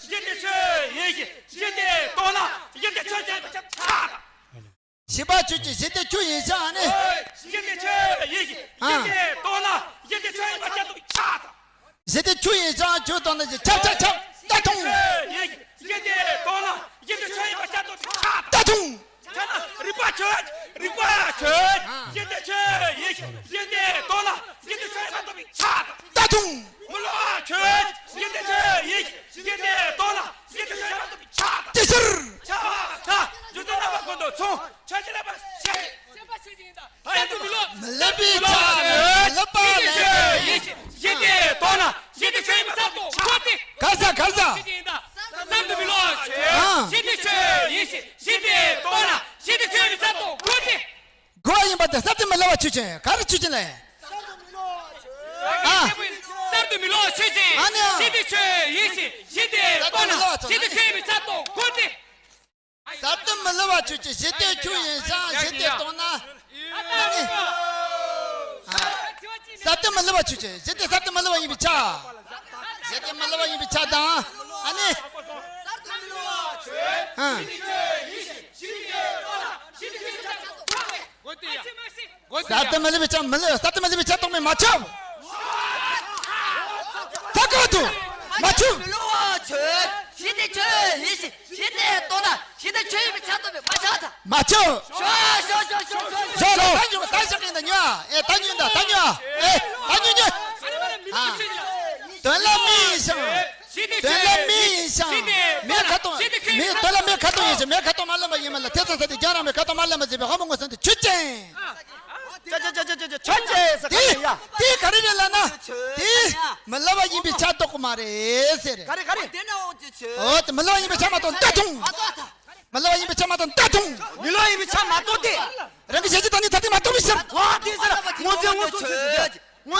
གཞི་དེ་ཆོས་ཡིན་ཞིང་གཞི་དེ་རྟོགས་ན་གཞི་དེ་ཆོས་ཅན་པའི་ཆ་དང་། ཤེས་པ་ཆོས་ཅན། གཞི་དེ་ཆོས་ཡིན་ཞིང་། ཨ་ནི། གཞི་དེ་ཆོས་ཡིན་ཞིང་། ཨ། གཞི་དེ་རྟོགས་ན་གཞི་དེ་ཆོས་ཡིན་པའི་ཆ་རྟོགས་པའི་ཆ་དང་། གཞི་དེ་ཆོས་ཡིན་ཞིང་ཆོས་རྟོགས་ན་ཞེས་ཁྱབ་ཁྱབ་ཁྱབ་ད་ཐུང་། ཆོས་ཡིན་ཞིང་གཞི་དེ་རྟོགས་ན་གཞི་དེ་ཆོས་ཡིན་པའི་ཆ་རྟོགས་པའི་ཆ་དང་། ད་ཐུང་། ཆ་ན་རིག་པ་ཆོས། རིག་པ་ཆོས། གཞི་དེ་ཆོས་ཡིན་ཞིང་གཞི་དེ་རྟོགས་ན་གཞི་དེ་ཆོས་ཡིན་པ་རྟོགས་པའི་ཆ་དང་། ད་ཐུང་། མི་སླུ་བ་ཆོས། གཞི་དེ་ཆོས་ཡིན་ཞིང་གཞི་དེ་རྟོགས་ན་གཞི་དེ་ཆོས་ཡིན་པ་རྟོགས་པའི་ཆ་དང་། ཅི་ཕྱིར། ཆ་ད་རྒྱུ་མཚན་རྣམ་པ་ཀུན་ཏུ་མཚུངས། ཆོས་ཅན། རྣམ་པ་ཤེས། ཤེས་པ་ཆོས་ཅན་ཡིན་ད། ད་ཡིན་ད། མི་སླུ་བའི་ཆ། མི་སླུ་བ་ལས། གཞི་དེ་རྟོགས་ན་གཞི་དེ་ཆོས་ཡིན་པའི་ཆ་རྟོགས་པའི་ཆ་དང་། ག་ས་ག་ས། ཆོས་ཅན་ཡིན་ད། གསར་དུ་མི་སླུ་བ་ཆོས། ཨ། གཞི་དེ་ཆོས་ཡིན་ཞིང་གཞི་དེ་རྟོགས་ན་གཞི་དེ་ཆོས་ཡིན་པའི་ཆ་རྟོགས་དགོས་ཏེ། དགོས་པ་ཡིན་པ་དེ་གསར་དུ་མི་སླུ་བ་ཆོས་ཅན། ག་རེ་ཆོས་ཅན་ལས། ཨ། གསར་དུ་མི་སླུ་བ་ཆོས་ཅན། ཨ་ནི། གཞི་དེ་ཆོས་ཡིན་ཞིང་གཞི་དེ་རྟོགས་ན་གཞི་དེ་ཆོས་ཡིན་པའི་ཆ་རྟོགས་དགོས་ཏེ། གསར་དུ་མི་སླུ་བ་ཆོས་ཅན། གཞི་དེ་ཆོས་ཡིན་ཞིང་གཞི་དེ་རྟོགས་ན། ཨ་ནི། ཨ། གསར་དུ་མི་སླུ་བ་ཆོས་ཅན། གཞི་དེ་གསར་དུ་མི་སླུ་བ་ཡིན་པའི་ཆ། གཞི་དེ་མི་སླུ་བ་ཡིན་པའི་ཆ་དང་། ཨ་ནི། ཨ། གསར་དུ་མི་སླུ་བའི་ཆ་མི་སླུ། གསར་དུ་མི་སླུ་བའི་ཆ་རྟོགས་མིན་མ་ཁྱབ། ད་ག་དུ་མ་ཁྱབ། མི་སླུ་བ་ཆོས། གཞི་དེ་ཆོས་ཡིན་ཞིང་གཞི་དེ་རྟོགས་ན་གཞི་དེ་ཆོས་ཡིན་པའི་ཆ་རྟོགས་པས་མ་ཁྱབ་ད། མ་ཁྱབ། ཞོ་ཞོ་ཞོ་ཞོ་ཞོ། ཞོ་ལོ། ད་ཉོ་ད་ཞག་གིན་ད་ཉོ་ཨ། ཨེ་ད་ཉོ་ད་ད་ཉོ་ཨ། ཨེ་ད་ཉོ་ཉོ། ཨ། དོན་ལ་མི་ཡིན་ཞིང་། དོན་ལ་མི་ཡིན་ཞིང་། མེ་ཁ་གཏོང་། མེ་དོན་ལ་མེ་ཁ་གཏོང་ཡིན་ཞིང་མེ་ཁ་གཏོང་མ་ལེན་པ་ཡིན་མ་ལ་དེ་ཚོ་ས་དེ་རྒྱང་རིང་མེ་ཁ་གཏོང་མ་ལེན་པ་ཟེར་བའི་ཧ་མ་ངོ་སོང་དེ་ཆོས་ཅན། ཆོས་ཅན་ཟེར་ག་ཡ། དེ་ག་རེ་རེད་ལབ་ན། དེ་མི་སླུ་བ་ཡིན་པའི་ཆ་རྟོགས་གི་མ་རེད་ཟེར། ག་རེ་ག་རེ། ཨོ་དེ་མི་སླུ་བ་ཡིན་པའི་ཆ་མ་རྟོགས་ད་ཐུང་། མི་སླུ་བ་ཡིན་པའི་ཆ་མ་རྟོགས་ད་ཐུང་། མི་སླུ་བ་ཡིན་པའི་ཆ་མ་རྟོགས་ཏེ། རང་གི་གཞན་གྱི་བདག་ཉིད་ཐ་དད་མ་རྟོགས་པའི་ཕྱིར། ཨོ་དེ་ཟེར་ངོ་མཚར་ངོ་མཚར་ཆོས་ཅན། ངོ་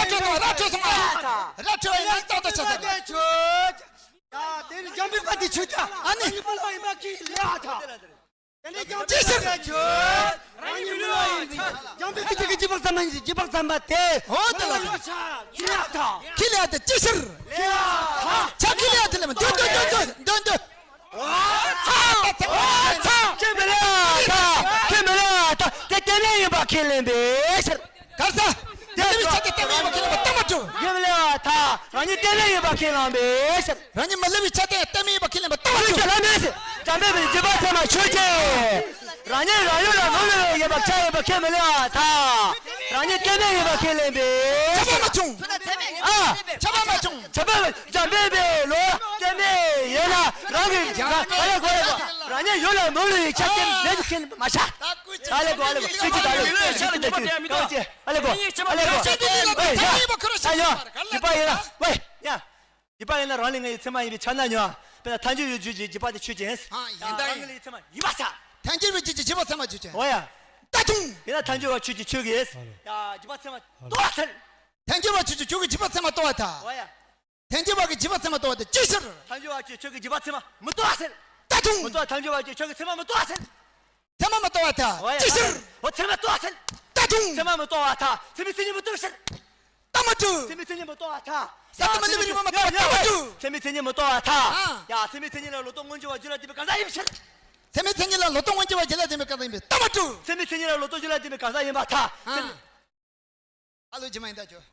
ར་འཕྲོད་སོང་། ར་འཕྲོད་སོང་། ར་འཕྲོད་པའི་ནང་ཏག་ཏག་ཆགས་སོང་། ཡ། དེ་ནི་འཇམ་པའི་དཔལ་དེ་ཆོས་ཀྱང་། ཨ་ནི། རང་ཉིད་མི་ལ་ཡིན་པ་ཁས་ལེན་ཨ་ཐ། དེ་ནི་འཇམ་པའི་ཅི་ཕྱིར། དཔལ་ཆོས། རང་ཉིད་མི་ལ་ཡིན་པ། འཇམ་པའི་དཔལ་གྱི་རྗེས་དཔག་ཙམ་མ་ཡིན། རྗེས་དཔག་ཙམ་པ་དེ། འོ་དེ་ལ། ཁས་ལེན་ཨ་ཐ། ཁས་ལེན་ཨ་ཐ། ཅི་ཕྱིར། ལེན་ཨ་ཐ། ཆ་ཁས་ལེན་ཨ་ཐ་ལེ་མ། འདོན་འདོན་འདོན་འདོན་འདོན། ཨོ་ཚ། ཨོ་ཚ། ཁས་མི་ལེན་ཨ་ཐ། ཁས་མི་ལེན་ཨ་ཐ། དེ་རྟེན་འབྲེལ་ཡིན་པ་ཁས་ལེན་པའི་ཕྱིར། གར་ས། དེ་མི་ལེན་པའི་ཆ་དེ་རྟེན་འབྲེལ་ཡིན་པ་ཁས་ལེན་པ་ལྟ་མ་བྱུང་། ཁས་མི་ལེན་ཨ་ཐ། རང་ཉིད་རྟེན་འབྲེལ་ཡིན་པ་ཁས་བླངས་པའི་ཕྱིར། རང་ཉིད་མི་ལེན་པའི་ཆ་དེ་རྟེན་འབྲེལ་ཡིན་པ་ཁས་ལེན་པ་ལྟ་མ་ཆོས་ཀྱི་བྱུང་། ལམ་མེད་ཟེར། འཇམ་དཔལ་དཔལ་རྗེས་དཔག་ཚད་མ་ཆོས་ཀྱི། རང་ཉིད་རང་ཡུལ་ལ་མི་ལུས་ཡིན་པ་ཆ་ཡིན་པ་ཁས་མི་ལེན་པར་ཐལ། རང་ཉིད་སྐལ་མེད་ཡིན་པ་ཁས་ལེན་པས། ཆགས་པ་མ་བྱུང་། ཨ། ཆགས་པ་མ་བྱུང་། ཆགས་པ་འཇམ་པའི་བེ་ལོ། སྐལ་མེད་ཡིན་ན་རང་གི་རང་ག་ལ་གོ་ལ་གོ། རང་ཉིད་ཡུལ་ལ་མི་ལུས་ཡིན་ཆ་སྐྱེ་མེད་དུ་ཁས་མ་བྱ། ཨ་ལེ་གོ་ཨ་ལེ་གོ་ཚིག་གཅིག་ད་ལེ་ཚིག་གཅིག་ད་ལེ་ཨ་ལེ་གོ་ཨ་ལེ་གོ། ཨེ་ཡ། ཨ་ཡ། འཇིགས་པ་ཡིན་ན་ཝེ་ཡ། འཇིགས་པ་ཡིན་ན་རང་ལས་ངེས་པའི་ཚད་མ་ཡིན་པའི་ཆ་ན་ཉོན། དཔེར་ན་ཐལ་འགྱུར་བའི་རྒྱུད་ཀྱི་འཇིགས་པ་དེ་ཆོས་ཅན། ཨ་ཡིན་ད་རང་ཡིན། ལས་ཚད་མ་ཡིན་པར་ཐལ། ཐལ་འགྱུར་བའི་རྒྱུད་ཀྱི་འཇིགས་པ་ཚད་མ་ཆོས་ཅན། འོ་ཡ། ད་ཐུང་། ཡིན་ན་ཐལ་འགྱུར་བ་ཆོས་ཀྱི་ཆོས་ཀྱི། ཡ་འཇིགས་པ་ཚད་མ་རྟོགས་པར་ཐལ། ཐལ་འགྱུར་བ་ཆོས་ཀྱི་ཆོས་ཀྱི་འཇིགས་པ་ཚད་མ་རྟོགས་པར་ཐལ། འོ་ཡ། ཐལ་འགྱུར་བ་གི་འཇིགས་པ་ཚད་མ་རྟོགས་པར་ཐལ། ཅིའི་ཕྱིར། ཐལ་འགྱུར་བ་ཆོས་ཀྱི་འཇིགས་པ་ཚད་མ་མི་རྟོགས་པར་ཐལ། ད་ཐུང་། མི་རྟོགས། ཐལ་འགྱུར་བ་ཆོས་ཀྱི་ཚད་མ་མི་རྟོགས་པར་ཐལ། ཚད་མ་མི་རྟོགས་པར་ཐལ། འོ་ཡ། ཅིའི་ཕྱིར། འོ་ཚད་མ་རྟོགས་པར་ཐལ། ད་ཐུང་། ཚད་མ་མི་རྟོགས་པར་ཐལ། ཚད་མའི་མཚན་ཉིད་མི་རྟོགས་པའི་ཕྱིར། ད་མ་གྲུབ། ཚད་མའི་མཚན་ཉིད་མི་རྟོགས་པར་ཐལ། ས་ཏ་མ་ནི་མི་རིགས་མ་མ་ད་མ་གྲུབ། ཚད་མའི་མཚན་ཉིད་མི་རྟོགས་པར་ཐལ། ཨ། ཡ་ཚད་མའི་མཚན་ཉིད་ལ་ལོག་རྟོག་སྔོན་འཇུག་པ་རྒྱུད་ལ་ལྡན་པའི་གང་ཟག་ཡིན་ཕྱིར། ཚད་མའི་མཚན་ཉིད་ལ་ལོག་རྟོག་སྔོན་འཇུག་པ་རྒྱུད་ལ་ལྡན་པའི་གང་ཟག་ཡིན་པས་ད་མ་གྲུབ། ཚད་མའི་མཚན་ཉིད་ལ་ལོག་རྟོག་རྒྱུད་ལ་ལྡན་པའི་གང་ཟག་ཡིན་པར་ཐལ། ཨ། ཚད། ཨ་ལོ་ཇི་མ་ཡིན་ད་ཁྱོད།